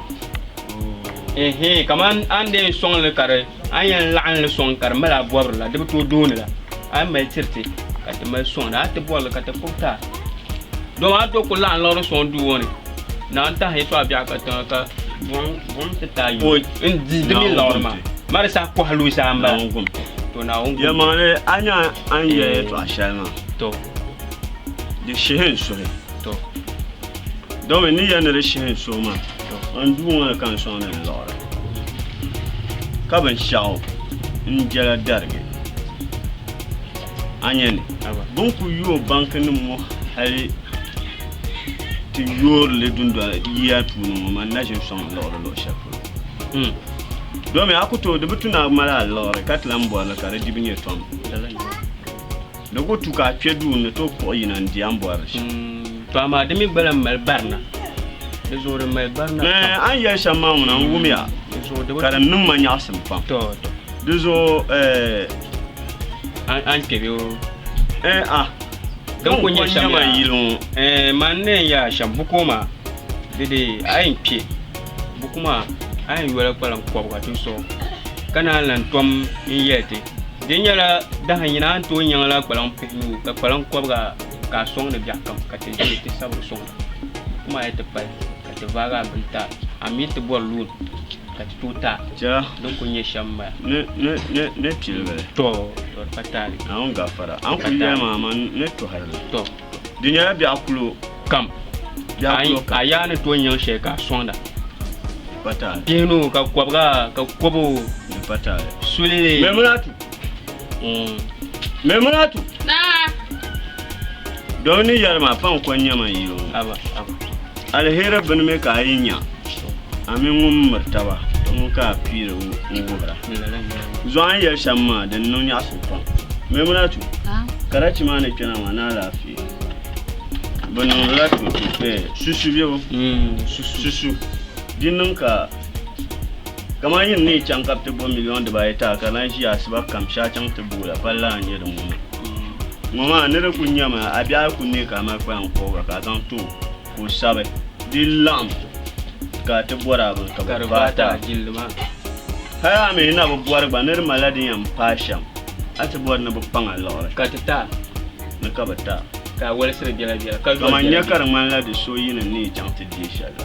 Ehe kaman a ni dee sɔŋ li ka di a ni yɛn laɣim li sɔŋ ka di mali a bɔbiri la di bi tooi dooni la a yi mali tiri ti ka ti mali sɔŋdi a ti bɔri li ka ti kpubi ti a dama a ni tooi ku laɣim liɣiri sɔŋ duu ŋɔ ni naan tahi yɛtɔɣa biɛɣu ka tiŋa ka buɣim ti ti a yuli n di di mi liɣiri maa ma di saha kɔhi lu zaa m-bala to Naawuni gum ti. Yɛlimaŋli a nya a ni yɛli yɛtɔɣa shɛli maa to di shihi n suhi to domi ni yɛli ni di shihi n suhi maa n duu ŋɔ ni ka n sɔŋdi n liɣiri ka binshɛɣu n jɛla darigi a nya ni bɛ ni ku yooi bankinim ŋɔ hali ti yoori li dundoli yiya puuni ŋɔ man na ʒini sɔŋ n liɣiri luɣ shɛli polo. Domi a ku tooi di bi tu ni a mali a liɣiri ka ti lan bɔri li ka di dibu nyɛ tom. Di ku tu ka a kpe duu n-ni tooi kpuɣi yina n-di a ni bɔri li shɛm. To amaa di mi gba lahi mali barina. Di zuɣu di mali barina pam. Ɛɛn, a ni yɛli shɛm maa ŋuna n wumya ka di niŋ ma nyaɣisim pam. Di zuɣu ɛɛn. A ni kpe bee o? Ɛɛn a. Din ku nyɛ shɛm yaa. Yili ŋɔ. Ɛɛn, man ni yɛn yaa shɛm buku maa di dee a yɛn kpe buku maa a yɛn yola kpalaŋ kɔbiga di zuɣu ka naan lan tom n yɛli ti. Di nyɛla dahin yini a ni tooi nyaŋ la kpalaŋ pihinu ka kpalaŋ kɔbiga ka a sɔŋdi biɛɣukam ka ti ʒini ti sabiri sɔŋda. Buku maa yi ti pali ka ti vaagi a bini ti a, a mi ti bɔri loon ka ti tooi ti a. Chɛla. Din kuli nyɛ shɛm m-bala. Ni, ni, ni, ni piligi li. Tɔ, tɔ di pa taali. Naawuni gafara. A ni kuli yɛli maa amaa ni tɔhiri li. Tɔ. Di nyɛla biɛɣu kulo. Kam. Biɛɣu kulo kam. A yaa ni tooi nyaŋ shɛli ka a sɔŋda. Di pa taali. Pihinu ka kɔbiga ka kɔbo. Di pa taali. Suli. Maimunatu. Maimunatu. Naa. Domi ni yɛli maa pa n-ko n-nyɛ ma yili ŋɔ. Aba, aba. Aliheri bini mi ka a yi nya a mini ŋun miri taba ŋun ka a piiri n-wuhira. Zuɣu a ni yɛli shɛm maa di niŋ nyaɣisim pam. Maimunatu, karachi maa ni kpɛna maa ni alaafee. Bɛ niŋdila tuutu, susu bebo, susu. Di niŋ ka kaman yi ni yi chaŋ ka bɛ ti bo miliɔn dibaayi ti a ka lan ʒiya asiba kam shee a chaŋ ti bo la, palli laa n-nyɛ din ŋɔ maa. Ŋɔ maa ni di kuli nyɛmi a biɛhi a kuli neei ka a mali kpalim kɔbiga ka a zaŋ ti o ka o sabi di laɣim ka a ti bɔri a bini ka bɛ vaai ti a. Hali a mi na bi bɔri gba ni di malila din yɛn paai shɛm a ti bɔri ni bɛ paŋ a liɣiri. Ka ti ti a. Ni ka bɛ ti a. Ka a wolisiri biɛla biɛla ka Kaman nya ka di ŋmanila di so yi ni ni yi chaŋ ti deei shɛli la.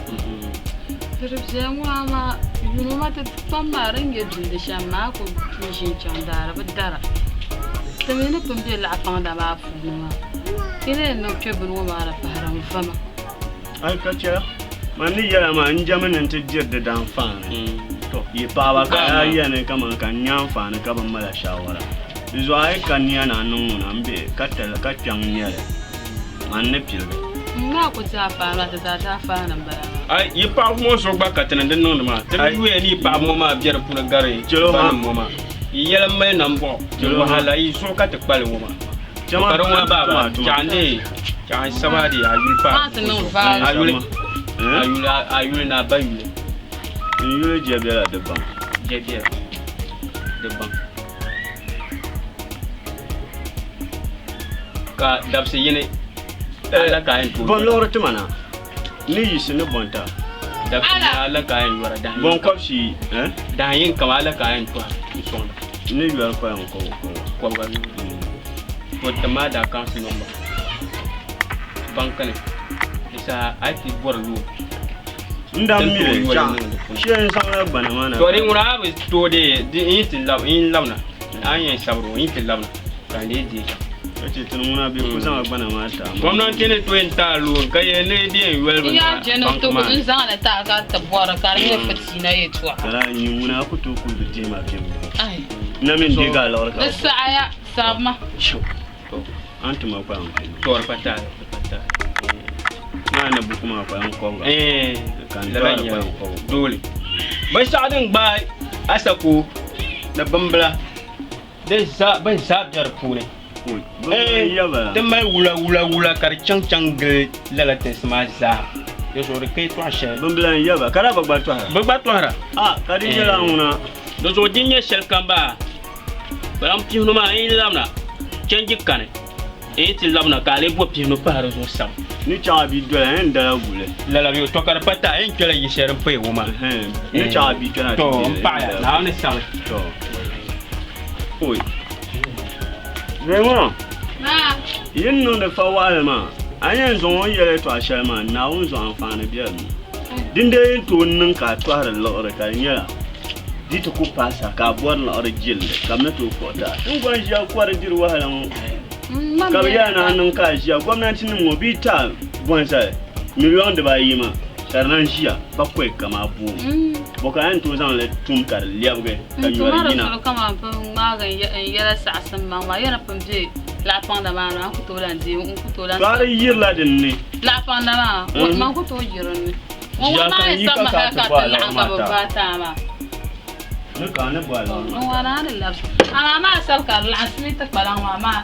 Di di viɛla ŋɔ amaa yuuni ŋɔ ti kpam maa din nyɛ bindi shɛm maa ku tuui ʒi n-chaŋ daari bi dara. Ti mi ni pun be laɣipaŋda maa puuni maa, ti ni yɛn niŋ kpe bini ŋɔ maa ni pahiri n-va ma. Ai ka chɛla, man ni yɛla maa, n jɛmi ni n ti diri di daanfaani. Tɔ, yi paɣiba ka a yɛli ni kaman ka n nya anfaani ka bi mali a shaawara. Di zuɣu a yi ka nia ni a niŋ ŋuna m-be ka tali ka kpiɔŋ n-nyɛ li, man ni piligi. M maa ku ti anfaani maa, ti zaa daanfaani m-bala maa. Ai, yi paɣiba ŋɔ zuɣu gba ka ti ni di niŋdi maa. Ti bi yuya ni yi paɣiba ŋɔ maa be di puuni gari banim ŋɔ maa. Yi yɛla m-mali nambɔɣu ni wahala yi zuɣu ka ti kpali ŋɔ maa. Ka di ŋuna baaba, chaɣ n-deei, chaɣ n-saba di a yuli pa a yuli, a yuli, a yuli ni a ba yuli. N yuli Jɛbiɛla di baŋ. Jɛbiɛla di baŋ. Ka dabisi yini ala ka a yɛn tooi Bɔn liɣiri ti ma na, n ni yiɣisi ni bɔn ta. Dabisi yini ala ka a yɛn yɔra dahin yini kam. Bɔn kɔbisi, eh? Dahin yini kam ala ka a yɛn tɔhi n-sɔŋda. N ni yɔri kpalim kɔbiga kɔbiga. Kɔbiga To ti maa daa kaŋsi nɔmba banki ni di saha a yi ti bɔri loon. N daa mi li chaŋ shee n zaŋla gbana maa na. To di ŋuna a bi tooi dee di n yi ti lab n yi labina a ni yɛn sabiri o n yi ti labina ka n dee deei chaŋ. Ka chɛ ti ni ŋuna bɛ ku zaŋla gbana maa ti a maa. Gomnanti ni tooi n ti a loon ka yɛli ni di yɛn yoli bi N yaa je ni banki ti maa ni. n zaŋ li ti a ka ti bɔri ka di nyɛ fitiina yɛltɔɣa. Ka daa nyin ŋuna a ku tooi kuli bi dihi ma viɛm zuɣu. Ai. N na mi n deegi a liɣiri ka Di saɣaya sabima. A ni ti ma kpalim kpee. To di pa taali, di pa taali. Maa ni buku maa kpalan kɔbiga. Eh, Ka n lala tɔɣiri n-nyɛ kpalan kɔbiga. Doole. Binshɛɣu din gbaai Asako ni bimbila di zaa bɛ zaa be di puuni. Eh, ti mali wula wula wula ka di chaŋ chaŋ gili lala tinsi maa zaa. Di zuɣu di ka yɛtɔɣa shɛli. Bimbila n yaba ka daa bi gba tɔhira. Bi gba tɔhira. Ah, ka di nyɛla ŋuna. Di zuɣu di nyɛ shɛli kam baa. Kpalan pihinu maa n yi labina chɛnji kani n yi ti labina ka a lee bo pihinu pahi di zuɣu sabi. Ni chaŋ a bia doli a yɛn dala guli. Lala bɛ to ka di pa tahi a yɛn kpɛla yi shɛli din paya ŋɔ maa. Ni chaŋ a bia kpɛna To n paɣiya Naawuni ni sabi. To. Oi. Zɛŋɔ. Yi ni niŋdi fa waɣali maa a ni yɛn zaŋ o ni yɛli yɛtɔɣa shɛli maa Naawuni zuɣu anfaani be di ni. Dindee yɛn tooi niŋ ka a tɔhiri liɣiri ka di nyɛla di ti ku paasa ka a bɔri liɣiri jilli ka bɛ ni tooi kpuɣi ti a. N gba n-ʒiya kɔri diri wahala ŋɔ ka bɛ yɛli ni a niŋ ka a ʒiya. Gomnanti nim ŋɔ bɛ yi ti a bɔnsali miliɔn dibaayi maa ka di lan ʒiya bakɔi kam a boom. Bɔ ka a yɛn tooi zaŋ li tum ka di lɛbigi ka N tuma nyɔri di yina? zuɣu kaman pun ŋmaagi n yɛla saɣisi m maŋ maa, yɛna pun be laɣipaŋda maa ni maa, n ku tooi lan deei, n ku tooi lan To a di yirila din ni. Laɣipaŋda maa, man ku tooi yiri ni. Ŋɔ Ʒiya maa ka ni yi ka sabimi ka hali ti ka bɔ ti alaɣiri laɣim ka maa bɛ taai. vaai taai maa. Ni ka a ni bɔ alaɣiri N maa ŋɔ naa ni labisi. Amaa maa sabi ka di laɣisimi ti kpalaŋ maa maa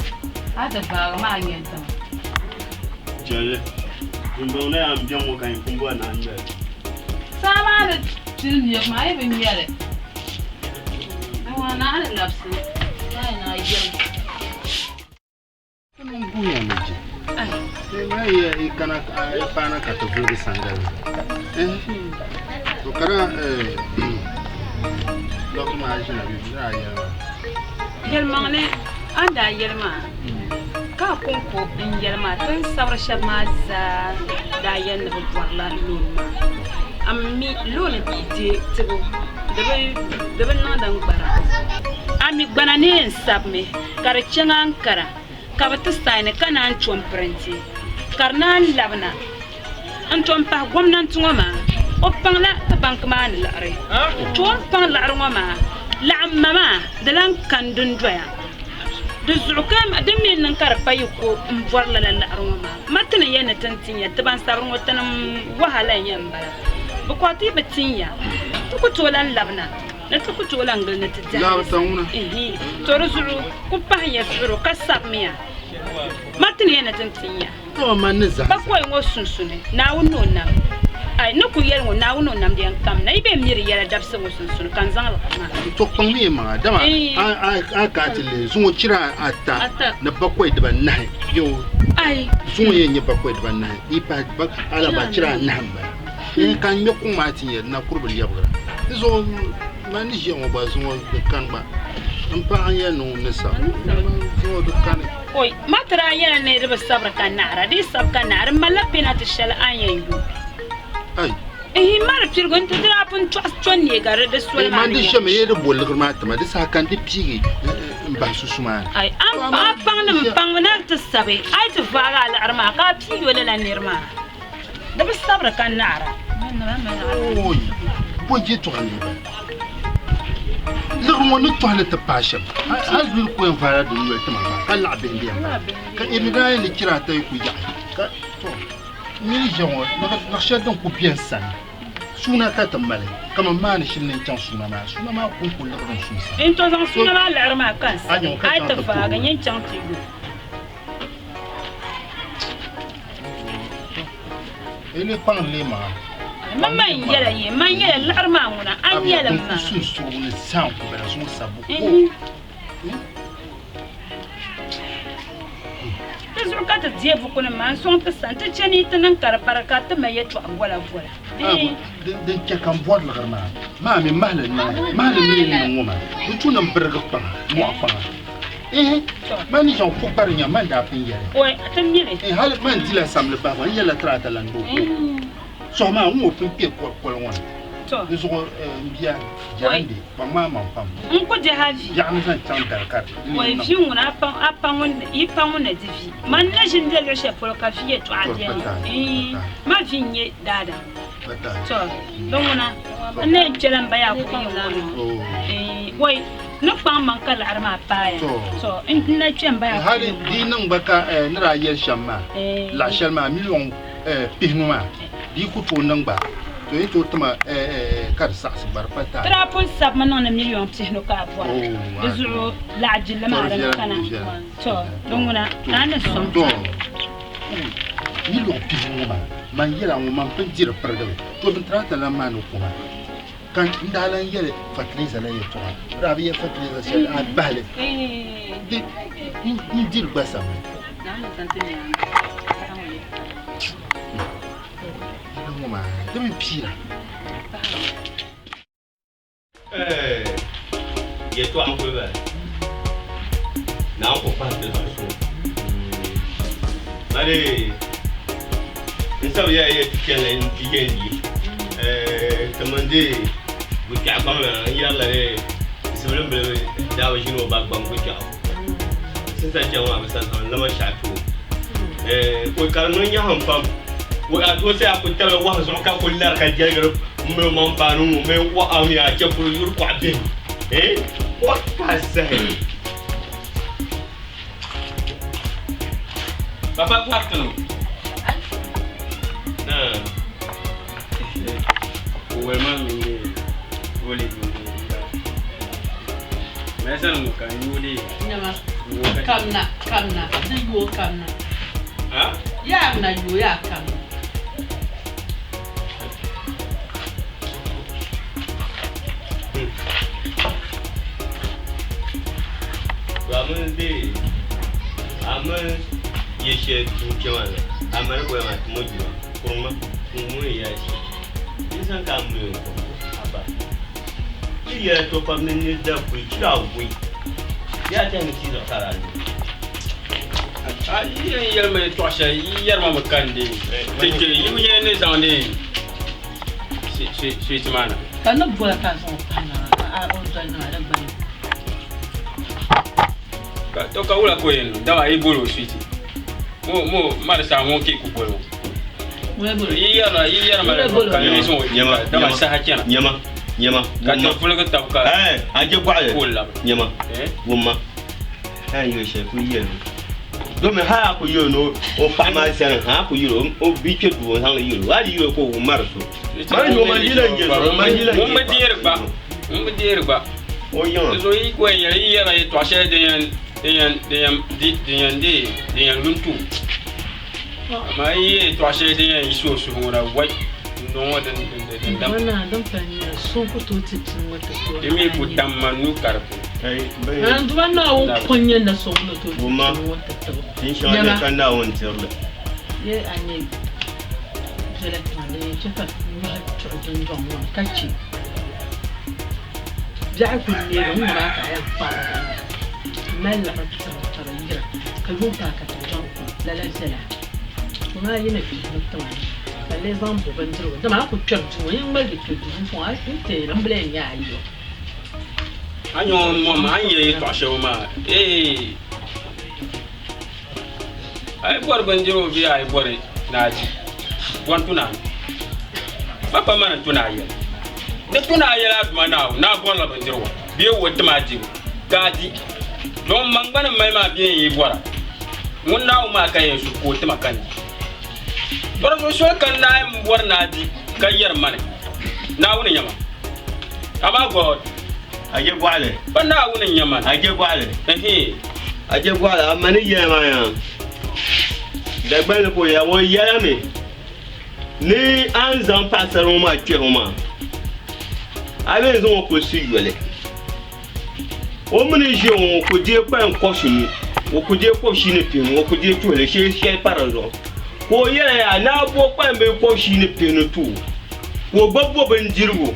a ti vaagi maa nyɛ tiŋa. Jɛlli, Dimbɔŋɔ na yaa m-bɛ ŋɔ ka yi pun bɔri ni a ŋmɛli. Saa maa ni pili ŋmɛbu maa, a yi bi ŋmɛ li, n ŋɔ naa ni labisi maa yi naa yɛm. Guya ni ji. Ma ye i kana i paana ka ti vuligi sangali. To kana lɔɣiri maa ʒina bɛ bi a yɛli maa. Yɛlimaŋli a ni daa yɛli maa ka a kɔŋko n-yɛli maa ti ni sabiri shɛba maa zaa daa yɛli ni bɛ bɔrila loon maa. A mi loon deei tibu di bi niŋdi n gbara. A mi gbana ni yɛn sabimi ka di chaŋ Ankara ka bɛ ti saini ka naan tom pirinti ka di naan labina n-tom pahi gomnanti ŋɔ maa o paŋla ti banki maa ni liɣiri. To o ni paŋ liɣiri ŋɔ maa laɣim ma maa di lan kani dindoya. Di zuɣu ka din mi niŋ ka di pa yi ko m-bɔri lala liɣiri ŋɔ maa ma ti ni yɛn ni ti ni tin ya ti ban sabiri ŋɔ tinim wahala n-yɛn bala. Bɛ kɔhi ti yi bi tin ya ti ku tooi lan labina. Ni ti ku tooi lan gili ni ti dihi li. To di zuɣu ku pahinya suɣuro ka sabimiya ma ti ni yɛn ni ti ni tin ya. Bakɔi ŋɔ sunsuni, Naawuni ni o nam. Ai, ni ku yɛli ŋɔ, Naawuni ni o nam di yɛn kamina. Yi bee m-mi di yɛla dabisi ŋɔ sunsuni ka n zaŋ li maa. To kpaŋmiya maŋa, dama a ka ti lihi zuŋɔ chira ata ni bakɔi dibanahi bɛ o. Zuŋɔ yɛn nyɛ bakɔi dibanahi, yi pahi alaba chira anahi m-bala. N ka ŋmɛ kuŋ maa ti nyɛ di na kuri bi lɛbigira. Di zuɣu man ni ʒiya ŋɔ gba zuŋɔ di kani gba n paɣa n yɛn niŋ ni sabi zuŋɔ di kani. Oi, ma ti daa yɛla ni di bi sabiri ka naɣira, di yi sabi ka naɣira m malila penalty shɛli a ni yɛn yo. Ai. Ihi, ma di pirigu nti di daa pun tɔɣisi to neei ka di soli maa Man ni di yɛn. ʒɛmi yee di bo liɣiri maa tima di saha ka n di piigi n bahi susu maa ni. Ai, a paŋ ni m paŋ ni ti sabi, a yi ti vaagi a liɣiri maa ka a piigi o lala niri maa. Di bi sabiri ka naɣira. Ooi, bo yɛtɔɣa n-lee bala? Liɣiri ŋɔ ni tɔhi li ti paai shɛm, hal bɛ ni ku yɛn vaala di noli ti ma gba, ka laɣi bihi m-bɛn bala. Ka Iri daa yɛn ni chira ata yi ku yaɣi, ka tɔ, n mi ni ʒiya ŋɔ, niɣ shɛli din ku be n sani, suuna ka ti mali, ka man maani shili ni n chaŋ suuna maa, suuna maa kɔŋko liɣiri n suŋ sani. N to zaŋ suuna maa liɣiri maa ka n sani, a yi ti vaagi, nyin chaŋ ti yo. Ele kpaŋ lee maa. Man man yɛla ye, man yɛla liɣiri maa ŋuna, a nyɛli m ma. Sunsuɣu ni zan ku bala zuŋɔ sabbu ko. Ti zuɣu ka ti deei bukunim maa n-sɔŋ ti sani, ti chani ti niŋ ka di pari ka ti ma yɛtɔɣa gola gola. Din chɛ ka m bɔri liɣiri maa, maa mi mahili niŋ, mahili mi ni niŋ ŋɔ maa, di tu ni m birigi kpaŋa, mɔɣu kpaŋa. Ehe, man ni zaŋ pukpari nya man daa pun yɛli. Oi, ti mi li. Eh, hali man dila samli bahi gba, n yɛlila tiraata lan doo ko. Sɔhi maa, n ŋɔ pun kpe koli ŋɔ ni. To. Di zuɣu, m bia, jɛrindi, kpaŋ maa maŋ pam. N ku dihi a vi. Biɛɣu ni zaŋ chaŋ dari ka di Oi, niŋ. vi ŋuna, yi pa ŋun na di vi. Man na ʒini be luɣ shɛli polo ka vi yɛtɔɣa beni. Iin, ma vi n-nyɛ daadam. To, di ŋuna, n na yɛn kpɛla m ba Yakubu yiŋ ŋɔ ni. Iin, oi. Ni kpaŋ maŋ ka laɣiri maa paaya. To, n na kpe m-ba ya Hali di niŋ ba ka ni daa yɛli shɛm maa, laɣ shɛli maa miliɔn pihinu maa di yi ku tooi niŋ gba to yi tooi tima ka di saɣisi gba di pa taali. Ti daa pun sabimi niŋ ni miliyɔn pihinu ka a bɔra, di zuɣu laɣ jilli maa di ni kana. To, di ŋuna ka a ni sɔŋ ti. Miliyɔn pihinu ŋɔ maa, man yɛla ŋɔ man pun diri pirigili. To bɛ tiraata lan maa ni koma ka n daa lan yɛli fatileza la yɛltɔɣa. Bɛ daa bi yɛli fatileza shɛli a bahi li. Di n diri gba samli. Ŋɔ maa di bi piira. Yɛltɔɣa n kuli bala Naawuni ku pahi ti zuɣu suŋ mali n sabi ya yɛ ti chɛnli n ti yɛn yi kamani gukpɛɣu gbaŋ na n yɛrila ni zibilim bili daa bi ʒini o ba gbaŋ gukpɛɣu since a chɛŋ maa bi sa zaŋ lama shɛɣu ti o ka di niŋ nyaɣam pam a tooi say a ku tabili wahu zuɣu ka ku lari ka jɛligiri m mini o maŋ paani ŋɔ mini wahu mi a chɛ polo yuri kɔɣa bihi o ka sahi Papa good afternoon. Na. Owel ma mi ne wole mi ne. Mɛ sani ŋɔ ka n yooli. Nyama. Kamna, kamna, di yooi kamna. Ha? Yaa na yooi yaa kamna. A mini dee a mini yɛ shɛli duu kpɛ maa ni a mali goya maa ti mo jina kurima ŋun yɛla shɛm di zaŋ ka a mili aba ti yɛla to pam ni ni da kuli chira wui yaa tɛhi ni ti zuɣu ka daa A yi yɛn yɛli ma yɛltɔɣa shɛli yi yɛri ma mi ka n dee ti kpe yi bi yɛn ni zaŋdi suwiti maa na. Ka ni boli ka a zaŋ o pahi na maa a o doli nima di gbuni. Ka to ka wula ka o yɛn niŋ dama a yi boli o suwiti mo mo marisa ŋun ka yi ku boli o. Yi yɛri yi yɛri ma ka n zaŋ o Nyama, dama nyama, saha chana. Nyama, nyama. Ka ti vuligi tab ka a je gɔɣali. ka o labi. Nyama, wumma. A yɛn yɛli shɛli ku yɛli domi hali a ku yɛli ni o paɣa maa sani ha a ku yɛli o bi kpɛ duu o zaŋli yɛli o hali yɛli ka o wum mari so mari o man yila n yɛli o man yila n Ŋun bi deeri gba ŋun bi deeri gba o yiŋa di zuɣu yi ku yɛn yɛli yi yɛrila yɛltɔɣa shɛli din yɛn din yɛn din yɛn di din yɛn deei din yɛn lu n-tu amaa yi yɛ yɛltɔɣa shɛli din yɛn yiɣisi o suhu ŋɔ na wai n dɔŋ ŋɔ din din din din dam Ŋɔ din pali nyɛla so ku tooi ti bia ŋɔ ti tooi di mi ku tam ma nuu ka di puuni. An duba Naawuni pun nyɛ na so ŋun ni tooi ti Wumma bia ŋɔ ti tibu. din shɛŋa bɛ ka Naawuni tirili. Ye a nyɛ bela tiŋa din yɛn chɛ ka nyɔhi tuɣi dundɔŋ ŋɔ ni ka chɛ biɛɣu kuli neegi ŋ-ŋɔ maa ka a yɛn kparigi li m-mali liɣiri tiri ka bɛ yira ka yuŋ paai ka ti chaŋ kum lala viɛla ŋɔ maa yi ni kpihiri tiŋa ni ka lee zaŋ bo bindirigu dama a ku kpɛri duu ŋɔ yi ŋmaligi kpe duu ŋɔ a ni teei li m bi lahi nya a yiɔ. A ni ŋɔ maa a ni yɛli yɛltɔɣa shɛli maa eei a yi bɔri bindirigu bee a yi bɔri ni a di bɔni tu naani ma pa mani n-tu ni a yɛli di tu ni a yɛli a Duuma Naawuni ni a bɔrila bindirigu bee o tim a dibu ka a di don man gba ni mali maa bee n yi bɔra ŋun Naawuni maa ka yɛn su ka o tima ka n di. To di zuɣu soli ka n naai m bɔri ni a di ka yɛri ma ni Naawuni n-nyɛ ma. Amaa God. A je bɔɣili. Pa Naawuni n-nyɛ ma. A je bɔɣili. Ɛhii. A je bɔɣili, a ma ni yɛli maa yaa. Dagbani ni ka o yɛla, o yɛla mi ni a ni zaŋ paɣasari ŋɔ maa kpɛri ŋɔ maa, a bee zaŋ o kuli su yoli. O mi ni ʒiya ŋɔ, o ku deei kpalim kɔbisinu, o ku deei kɔbishii ni pihinu, o ku deei tuhili shee shɛli pa di zuɣu. Ka o yɛla yaa ni a bo kpalim bee kɔbishii ni pihinu ti o, ka o gba bo bindirigu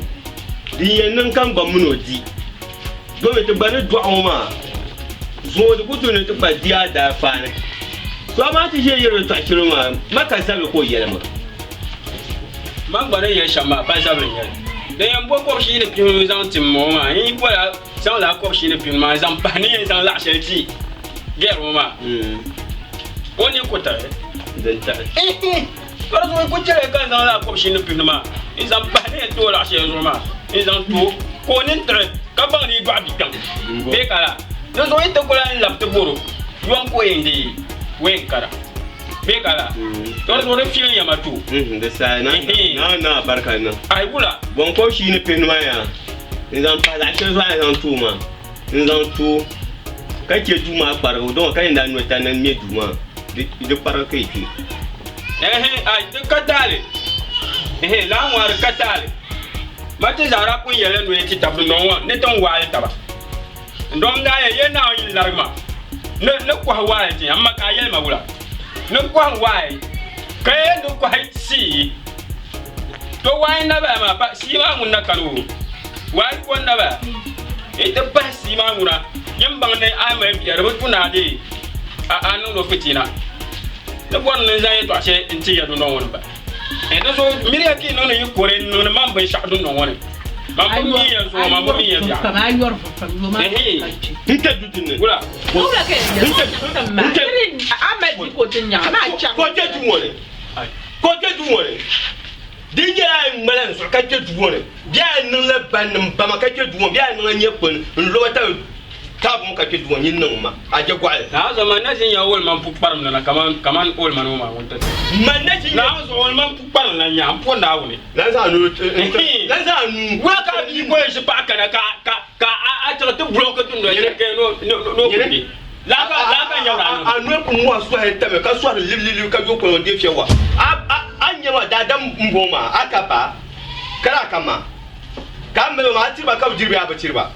din yɛn niŋ ka n gba min o di. Domi ti gba ni dɔɣi ŋɔ maa zuŋɔ di ku tooi ni ti gba di a daafaani. To amaa ti ʒiya yɛri yɛltɔɣa shɛli ŋɔ maa, ma ka zabili ka o yɛli ma. Man gba ni yɛli shɛm maa pa zabili n-nyɛ li. Din yɛn bo kɔbishii ni pihinu zaŋ ti m ma ŋɔ maa, n yi boli a zaŋ lala kɔbishii ni pihinu maa n-zaŋ pahi ni yɛn zaŋ laɣ shɛli ti gɛri ŋɔ maa, o ni ku taɣi. Din taɣi. Ihi! Ka di zuɣu yi ku chɛli ka n zaŋ lala kɔbishii ni pihinu maa n-zaŋ pahi ni yɛn ti o laɣ shɛli zuɣu maa n-zaŋ ti o, ka o nini tiɣi ka baŋ ni yi dɔɣi bia kpiɔŋ bee ka laa. Di zuɣu yi ti ku lahi labi ti bɔr o, yom ka o yɛn deei o yɛn kara. Bee ka la. To di zuɣu di fiɛn ya ma to. Di saha na na na barika niŋ. Ayi wula. Bɔn ko shii ni pini maa yaa n zaŋ pahi zaɣ shɛli zuɣu a ni zaŋ tooi maa n zaŋ tooi ka chɛ duu maa kparigu dama ka yɛn daa noli tandi n mɛ duu maa di kparigi ka yi kpi. Ɛhɛ ayi di ka taali ɛhɛ laa ŋɔ di ka taali ma ti zaa daa pun yɛlila noli ti tabi dundɔŋ ŋɔ ni tin waali taba n dɔm daa yɛli yɛli Naawuni yi larigi ma ni ni kɔhi waali ti ya m ma ka a yɛli ma wula ni kɔhi waali ka yɛli ni kɔhi sii to waali n na bala maa pa sii maa ŋun na kani o waali ko n na bala yi ti pahi sii maa ŋuna yin baŋ ni a mali bia di bi tu ni a dee a niŋdi o fitiina ni bɔri ni n zaŋ yɛtɔɣa shɛli n ti ya dundɔŋ ŋɔ ni ba di zuɣu miriya ka yi niŋdi yi kore n niŋdi man binshɛɣu dundɔŋ ŋɔ ni man bi mi ya zuɣu man bi mi ya biɛɣu wula Ko kpe duu ŋɔ ni di nyɛla a yi ŋmala n zuɣu ka kpe duu ŋɔ ni bee a yi niŋla bannim bama ka kpe duu ŋɔ bee a yi niŋla nyɛkpuni n loba tabi taabo ŋɔ ka kpe duu ŋɔ nyin niŋ ma a je gɔɣili. Naa zuɣu man na ʒi nya Old man pukparim lana kaman kaman Old man ŋɔ maa ŋun ti ti. Man na ʒi nya. Naa zuɣu Old man pukparim lan nya m po Naawuni. Lan zaŋ a nuu lan zaŋ a nuu. Wula ka a bia ko yɛn ʒi paɣa kana ka ka ka a a chaŋ ti bulɔki dundoli ni ka no no ku kpi. Laa ka laa ka nyabiri a niŋ. A noli ku ŋɔ sɔhi tami ka sɔhiri libililibi ka yo kɔŋ n-deei fiɛwa. A a a nya ma daadam m-bɔŋɔ maa a ka ba ka daa ka ma ka a mali ba maa a tiri ba ka bɛ diri bee a bi tiri ba?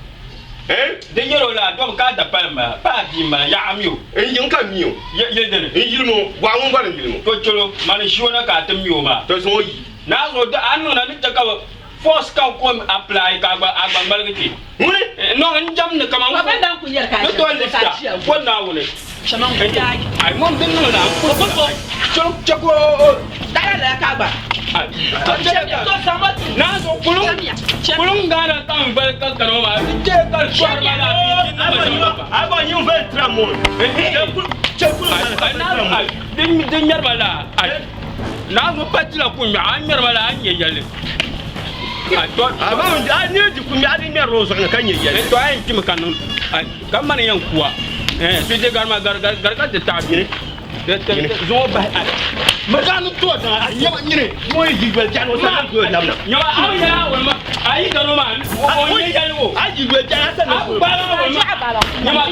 Eh? Di yɛl o la, dɔm ka a dapali m-bala, pa a bia m-bala, yaɣ a mi o. N ka mi o. Yili dini? N yili mo, bɔɣa ŋun gba ni yili mo. To chɛl o, mani ʒi o na ka a ti mi o maa. To zaŋ o yi. Naa zuɣu di a ni niŋda ni chɛ ka bɛ force ka n kom apply ka a gba a gba ŋmaligi kpe. Ŋuni? No, n jam ni kaman ni to lifta ko Naawuni. Ai ŋun di niŋ la n ku chɛl chɛ ka o Naa zuɣu kulum kulum Ghana ka n vali ka kana ŋɔ maa di chɛ ka di sɔhiri ma la A gba nyin vali tira mo. Chɛ kulum Di ŋmɛri ma la Naa zuɣu pa tila ku ŋmɛɣu a ni ŋmɛri ma la a ni nya yɛlli. A ni di ku ŋmɛɣu a di ŋmɛrila o zuɣu ni ka nya yɛlli. To a yɛn kpimi ka niŋ ka mani yɛn kuwa suje gari maa gari gari ka ti taɣi zaŋ o bahi mi zaŋ ni to daŋa a nyɛma nyini ŋɔ yi yi yoli biɛɣu ni o sa zaŋ tooi labina. Nyɛma a bi yɛli a wuli ma a yi gari o maa o nyɛ yɛli o. A yi yoli biɛɣu a sa zaŋ tooi labina. Nyɛma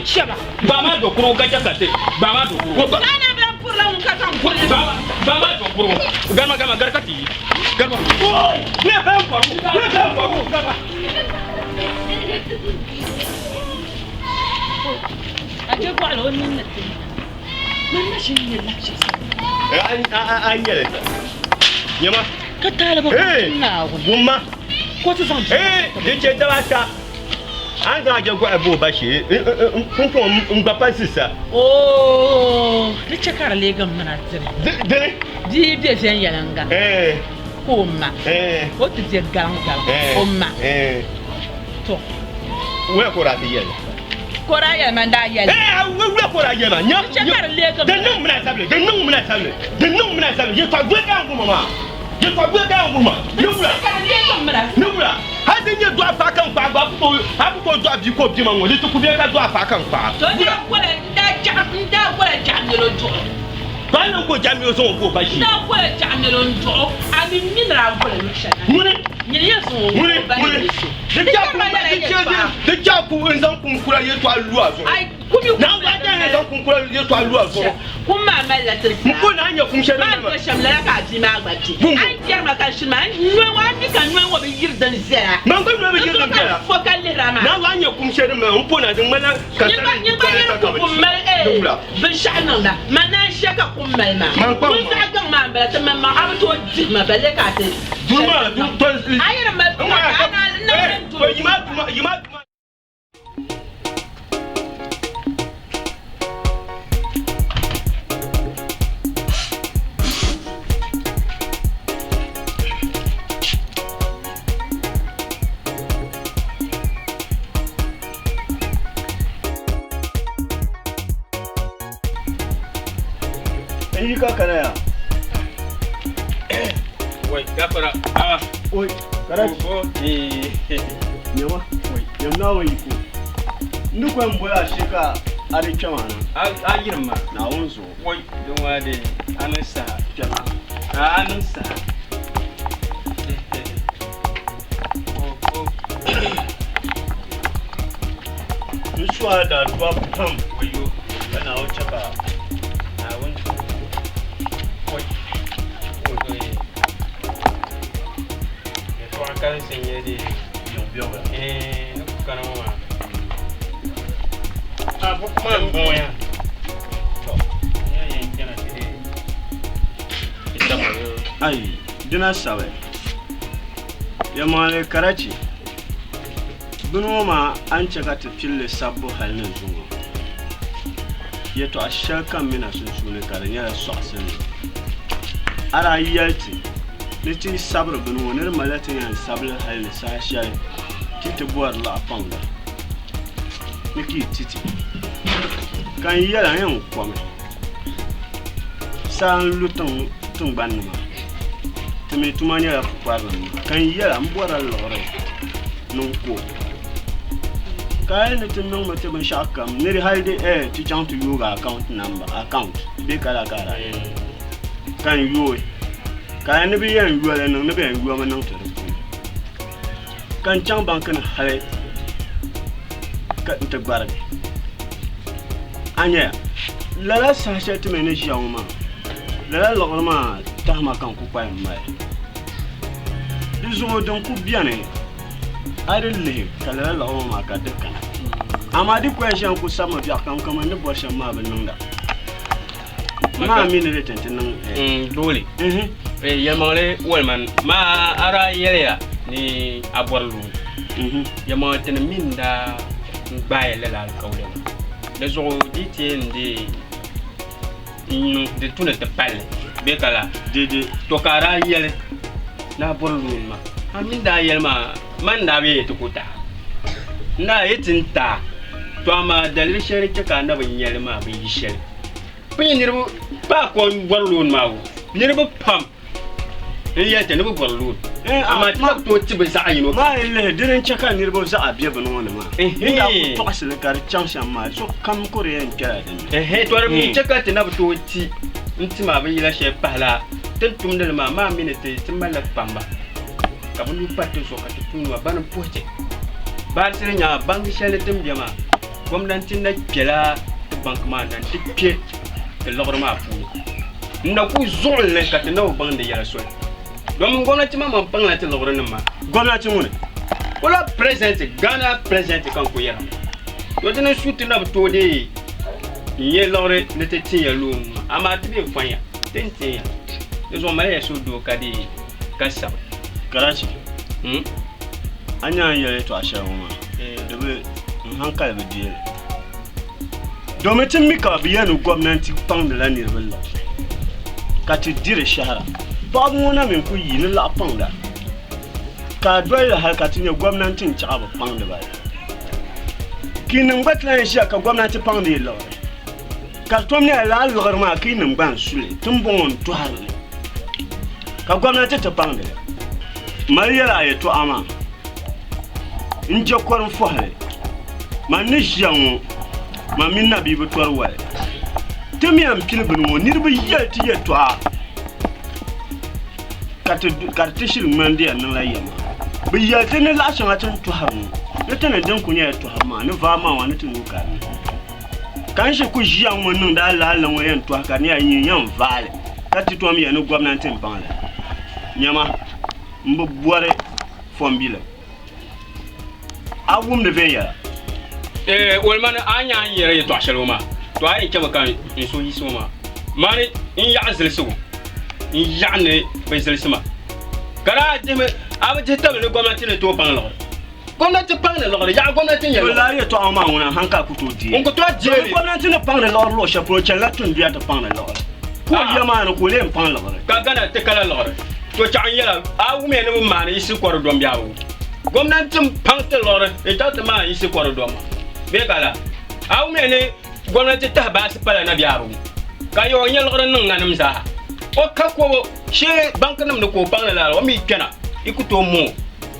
ba maa do kurugu ka chɛ ka ti ba maa do kurugu. Ba maa do kurugu garima garima gari ka ti yi garima. Ne bɛ n bɔri ne bɛ n bɔri garima. A je bɔɣili o nini ni ti man na ʒini nyɛ lahi A nyɛli nyɛma. Ka taali ba Naawuni. Wumma. Ko ti zaŋ Di chɛ daba ata a ni zaŋ a je gɔɣi bo o ba shee pumpɔŋɔ n gba pa zisa. Oo di chɛ ka di leegi m mini a dini. Dini. Bia yi be viɛnyɛliŋga ka o ma o ti be galiŋ galiŋ o ma to. Wula ka o daa ti yɛli? Ka o daa yɛli ma n daa yɛli. Wula ka o daa yɛli ma? Di chɛ ka di leegi m Di niŋ mini a zabili, di niŋ mini a zabili, di niŋ mini a zabili, yɛtɔɣ gbuli ka a yɛn wuhi ma maa, yɛtɔɣ gbuli ka a yɛn wuhi ma, ni wula, ni wula, hal di nyɛ dɔɣi paɣa ka n kpaai gba, a ku tooi dɔɣi bia ka o bɛ ma ŋɔ, di ti ku bɛ ka dɔɣi paɣa ka n kpaai. To n daa gola, n daa jaɣi, n daa gola jaɣimɛlo duɣu. Ba niŋ ka o jaɣimɛlo zaŋ o ka o ba ʒii. N daa gola jaɣimɛlo n duɣu, a mi mi ni daa gola luɣ shɛli na. Ŋuni? Nyini yɛn zaŋ o Ŋuni? ka o ba Ŋuni? yi so. Di chɛ ka ku n zaŋ kum kura yɛltɔɣa lu a zuɣu. Naawuni a daa zaŋ kum kura yɛltɔɣa lu a zuɣu. Kum maa malila tiri N ko ni a nya kum shɛli Maa din ni shɛm lala ka a bia maa gba kpi. Bumbu. A yi biɛri ma ka n shini maa, n noli ŋɔ, a mi ka noli ŋɔ bi yiri din viɛla. Man gba noli bi yiri din viɛla. N so ka n fo ka lihiri a maa. Naawuni a nya kum shɛli din mali n po na di ŋmanila ka Nyini gba nyini gba yɛli ku kum mali ee binshɛɣu niŋda. Man naan shɛ ka kum mali maa. Man kpaŋ Kum ma. zaɣ gaŋ maa m-bala ti maŋmaŋ a bi tooi dihi ma balle ka a ti Duri maa du to A yi di mali N ŋɔ ka a naan n naan to yima duma yima duma. N yi ka kana ya. Wai gafara. Ah. Oi, karachi. Ko eh. Nyama. Oi, yam na wai ko. Ni ko n bola shi ka A di kpɛma na. A yirim ma. Naawuni zuɣu. Woi, din waa dee, a niŋ saha. Kpɛma. A niŋ saha. N suhu a daa dua pam. Wayo. Ka Naawuni chɛ ka Naawuni woi. Woi. Yɛltɔɣa kalinsi n-nyɛ di yiŋ biɛbu la. Ni ku kana ŋɔ maa. A buku maa m-bɔŋɔ yaa. Tɔ, n yɛn yɛn chana ti di ti sabi. Ai, dina sabi. Yɛlimaŋli Karachi, bini ŋɔ maa a ni chɛ ka ti pilli sabbu hali ni zuŋɔ. Yɛtɔɣ shɛli kam mi na sunsuuni ka di nyɛla sɔɣisinli. A daa yɛli ti ni ti yi sabiri bini ŋɔ ni di malila ti yɛn sabili hali ni saha shɛli ti ti bɔri laɣ paŋda ni ka yi ti ti. Ka n yɛl a n yɛn komi saa n-lu tiŋgbani ni maa. Ti mi tuma nyɛla pukparilim maa. Ka n yɛl a m bɔrila liɣiri ni n ku o. Ka a yɛli ni ti niŋmi ti binshɛɣu kam ni di hali di eh ti chaŋ ti yoogi account number account bee ka laa ka a daa yɛli ka n yooi ka a yɛli ni bɛ yɛn yoli niŋ ni bɛ yɛn yomi niŋ ti di puuni ka n chaŋ banki ni hali ka n ti gbarigi a nyaya lala saha shɛli ti mi ni ʒiya ŋɔ maa lala liɣiri maa tahima ka n ku kpalim mali di zuɣu din ku beni A di lihi ka lala liɣiri ŋɔ maa ka di kana. Amaa di koya ʒiya n-ku sabimi biɛɣu kam kaman ni bɔri shɛm maa bi niŋda. Maa mi ni di ti nti niŋ. Doole. Yɛlimaŋli Waliman, maa a daa yɛliya ni a bɔri loon. Yɛlimaŋli ti ni mi n-daa gbaai lala alikauli maa. Di zuɣu di ti yɛn deei n-niŋ di tu ni ti palli bee ka laa? Dede. To ka a daa yɛli ni a bɔri loon maa. A mi daa yɛli maa man daa bi yɛn ti ku taai. N daa yi ti n taai, to amaa daliri shɛli din chɛ ka a na bi nya li maa bi yi shɛli. Pun niriba paai ka o bɔri loon maa o niriba pam n yɛli ti ni bɛ bɔri loon amaa ti na bi tooi ti bɛ zaɣ yino. Maa yi lihi dini n-chɛ ka niriba zaɣa be bini ŋɔ ni maa, n daa ku tɔɣisi li ka di chaŋ shɛm maa, sokam ku di yɛn kpɛla din ni. To di mi chɛ ka ti na bi tooi ti n-tim a binyɛra shɛli pahila ti ni tumdi li maa, maa mi ni ti malila kpamba ka bɛ nuu pa ti zuɣu ka ti tuuni maa bani m-puhi ti. Baansi di nyaaŋa banki shɛli ni ti ni be maa, gomnanti na kpɛla ti banki maa na nti kpe ti liɣiri maa puuni. N na ku zuɣuli ni ka ti na bi baŋ di yɛla soli. Domin gomnanti maŋmaŋ paŋla ti liɣiri nim maa. Gomnanti ŋuni? O la president, Ghana president ka n ku yɛra. To di ni su ti na bi tooi deei n-nyɛ liɣiri ni ti tin ya loan maa, amaa ti bee fɔnya, ti ni tin ya. Di zuɣu mali ya suhudoo ka deei ka sabi. Karachi, a nya a ni yɛli yɛtɔɣa shɛli ŋɔ maa, di bi n hankali bi deei li. Domi ti mi ka bɛ yɛli ni gomnanti paŋdila niriba liɣiri ka ti diri shɛhira. Paɣaba ŋɔ na mi n-ku yi ni laɣ paŋda ka a doli li hali ka ti nya gomnanti n-chaɣi bi paŋdi ba li. Kiinim gba ti lahi ʒiya ka gomnanti paŋdi yi liɣiri ka di tom nyɛla lala liɣiri maa kiinim gba n-su li ti ni bɔŋɔ n-tɔhiri li ka gomnanti ti paŋdi li. Mali yɛli a yɛtɔɣa maa. N je kɔrim fɔhili. Man ni ʒiya ŋɔ, man mini nabia bi tɔri wali. Ti mi yɛn pili bini ŋɔ niriba yɛli ti yɛtɔɣa ka ti ka di ti shiri ŋmani di yɛn niŋla yɛma. Bɛ yɛli ti ni laɣ shɛŋa ti ni tɔhiri ŋɔ ni ti ni din kuli nyɛla tɔhibu maa ni vaai maa ŋɔ ni ti nuu ka di ni. Ka n ʒi ku ʒiya ŋɔ niŋdi alaala ŋɔ yɛn tɔhi ka di nyɛla nyin yɛn vaai li ka ti tom ya ni gomnanti m-paŋ li. Nyama, m bi bɔri fɔmbili. A wumdi viɛnyɛla? Ee, Olimani, a nya a ni yɛri yɛtɔɣ shɛli ŋɔ maa, to a yɛn chɛmi ka n suhu yiɣisi ŋɔ maa. Mani n-yaɣi zilisigu, n-yaɣi ni bɛ zilisi ma. Ka daa dihimi, a bi dihi tabili ni gomnanti ni tooi paŋ liɣiri. Gomnanti paŋdi liɣiri, yaɣi gomnanti n-nyɛ liɣiri. To lala yɛtɔɣa ŋɔ maa ŋuna hankali ku tooi deei. N ku tooi deei li. Domin gomnanti ni paŋdi liɣiri luɣ shɛli polo chanila tinduya ti paŋdi liɣiri. Ka o ya maa ni ka o lee paŋ liɣiri. Ka Ghana ti kala liɣiri. To chaɣ n yɛla, a wumiya ni bɛ maani yisi kɔri dɔmbiɛhigu. Gomnanti m-paŋ ti liɣiri n-chaŋ ti maani yisi kɔri dɔmma. Bee ka la? A wumiya ni gomnanti tahi baasi pala nabiɛhigu ka yɛ o nya liɣiri niŋ nanim zaa. O ka kobo shee bankinim ni ka o paŋ li lala, o mi kpɛna yi ku tooi mooi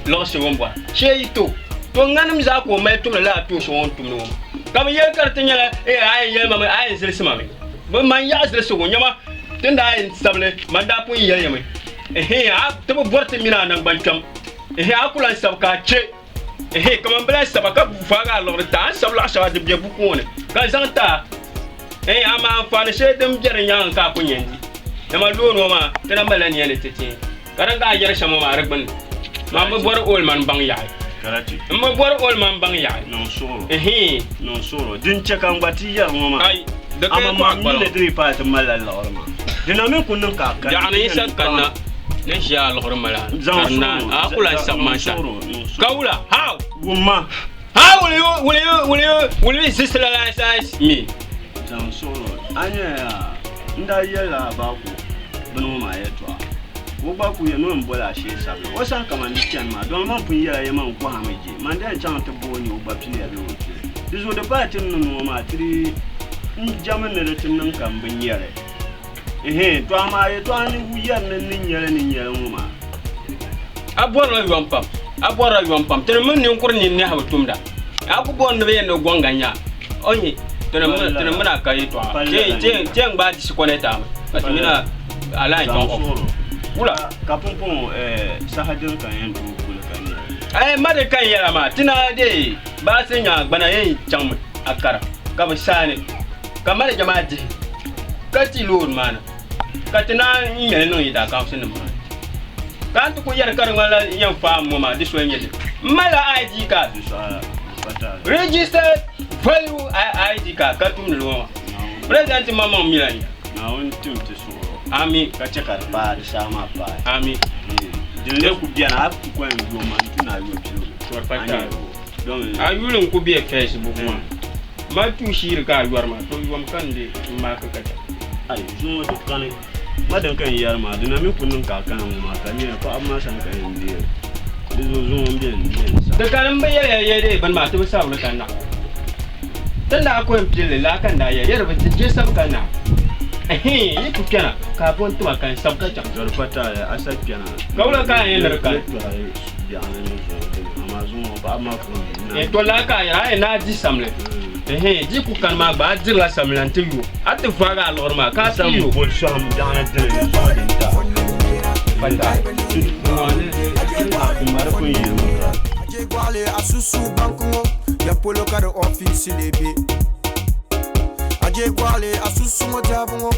liɣisi o ni bɔri shee yi to. To ŋanim zaa ka o mali tumdi lala tuun shɛŋa o ni tumdi ŋɔ maa. Ka bɛ yɛli ka di ti nyɛla eh a yɛn yɛli ma mi a yɛn zilisi ma mi. Bɛ man yaɣi zilisigu nyama ti ni daa yɛn sabili man daa pun yɛli ya mi ehe a ti bi bɔri ti mini a naŋgban kpɛm ehe a ku lan sabi ka a chɛ ehe kaman bɛ lan saba ka vaagi a liɣiri ti a ni sabi laɣ shɛŋa di be buku ŋɔ ni ka zaŋ ti a ehe amaa anfaani shɛli din be di nyaaŋa ka a ku nya n-di dama loori ŋɔ maa ti na malila nia ni ti teei. Ka din ka a yɛri shɛm ŋɔ maa di gbunni, man bi bɔri old man baŋ yaɣi. Karachi. M bi bɔri old man baŋ yaɣi. Niŋ suɣuro. Ɛhii. Niŋ suɣuro. Din chɛ ka n gba ti yɛri ŋɔ maa. Ai, di ka Amaa yɛtɔɣa man mi kpaliŋ. ni di yi paai ti malila liɣiri maa. Di na mi ku niŋ ka a kani. Biɛɣuni yi sa kanna ni ʒiya a liɣiri mali a Zaŋ ka di naai, suɣuro. a ku lahi sabi Niŋ man sa. suɣuro. Niŋ suɣuro. Ka wula? How? Wumma. How will you, will you, will you, will you zistilize me? Zaŋ suɣuro. A nya yaa, n daa yɛlila a ba ku bini ŋɔ maa yɛtɔɣa. Ka o gba ku yɛn ni o ni boli a shee sabila. O saha ka man di chani maa, dama man pun yɛla ya man gɔhimi je, man di yɛn chaŋ ti booni o gba piliya bee o pili. Di zuɣu di paai ti ni niŋ ŋɔ maa ti di n jɛmi ni di ti niŋ ka m bi nya li. Ɛhɛn, tɔ amaa yɛtɔɣa ni yɛri ni n ni nya li ni nya li ŋɔ maa. A bɔrila yom pam, a bɔrila yom pam. Ti ni mini ninkuri nini nɛhi bi tumda. A ku bɔri ni bɛ yɛn ni gɔŋga nya o ni ti ni mini a ka yɛtɔɣa. Ti yɛn gbaai disconnect a mi ka ti mini a a line chaŋ off. Wula? Ka pumpɔŋɔ saha din ka n yɛn tooi kuli ka nya li. Ɛɛ ma di ka n yɛla maa, ti na dee baasi nya gbana yɛn chaŋmi a kara ka bi saani ka manager maa dihi ka ti loori maa na. Ka ti naan ŋmɛli niŋ yi daakaunsi nim maa ni. Ka a ni ti ku yɛri ka di ŋmanila yɛn faai ŋɔ maa, di soli n-nyɛ di. M malila ID card, registered value ID card ka tumdi li ŋɔ maa. President maŋmaŋ mi la n-yɛli. Naawuni tim ti suɣuro. Ami. Ka chɛ ka di paai, di saha maa paai. Ami. Din lee ku beni, a ku ko yɛn yo ma n-tu ni a yo piligu. A nyɛ o. A yuli n-ku be Facebook maa. Mali tuui shiiri ka a yɔri maa, to yom ka n di m maaki ka chɛ. Ai, zuŋɔ ti kani. Ma din ka n yɛri maa, di na mi ku niŋ ka a kana ŋɔ maa ka nyɛ paɣaba maa sani ka yɛn deeri. Di zuɣu zuŋɔ m beni m beni sa. Di kani m bi yɛli ya ya dee bini maa ti bi sabili ka naɣi. Ti ni daa ko n pilli laa ka n daa yɛli ya di bi ti je sabi ka naɣi. Ɛhii, yi ku kpɛna ka a bo n tima ka n sabi ka chaŋ. Zɔri pa taali, a sa kpɛna. Ka wula ka a yɛn ni di kani? Ni biɛɣuni ni zuŋɔ dini, amaa zuŋɔ paɣaba maa pun na. Eh, to laa ka a yɛri a yɛn ni a di samli. Ɛhɛn, di ku kani maa gba a dirila samli la nti yo. A ti vaagi a liɣiri maa ka a ti yo. Boli sɔhim biɛɣuni dini ni zuŋɔ din ta. Pata. Mari pun yirimi ka. Aje gɔɣili a susu banki ŋɔ ya polo ka di ɔfiisi lee be. Aje gɔɣili a susu ŋɔ daabu ŋɔ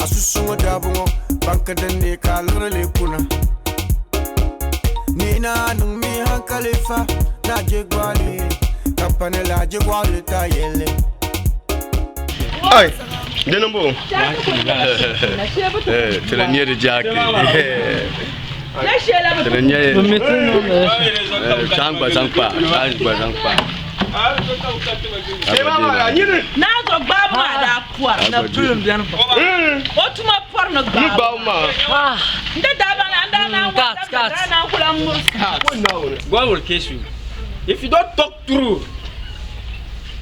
a susu ŋɔ daabu ŋɔ banki din ne ka a liɣiri lee kuna. Ni na niŋ mi hankali fa ni aje gɔɣili ka pa ni la aje gɔɣili ta yɛlli. Ai, dini n bɔŋɔ. Ti la nyɛ di jaaki. Ti la nyɛ chaŋ gba zaŋ kpa, chaŋ gba zaŋ kpa. Naa zuɣu gbaabu maa daa pɔri. Na tulim bɛni ba. O tuma pɔri ni gbaabu maa. N di daa baŋ la n daa naan wa dabba daa naan kula murisi. God will kiss you if you don't talk true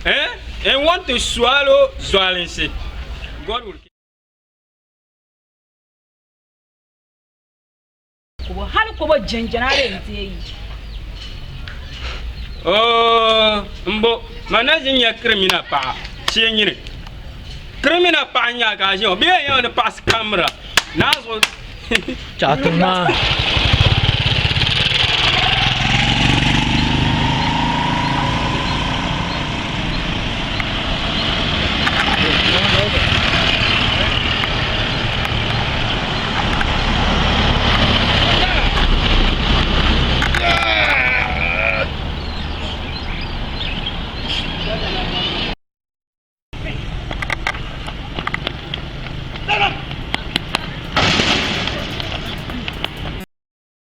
eh and want to swallow zualinsi God will Kobo hali kobo jɛnjɛna a lee deei yi. Oo, m bo, ma na ʒi n-nya kirimina paɣa shee nyini. Kirimina paɣa n-nya ka a ʒiya ŋɔ, bee a yɛn ni paɣisi kamara naa zuɣu. Chaɣ ti maa.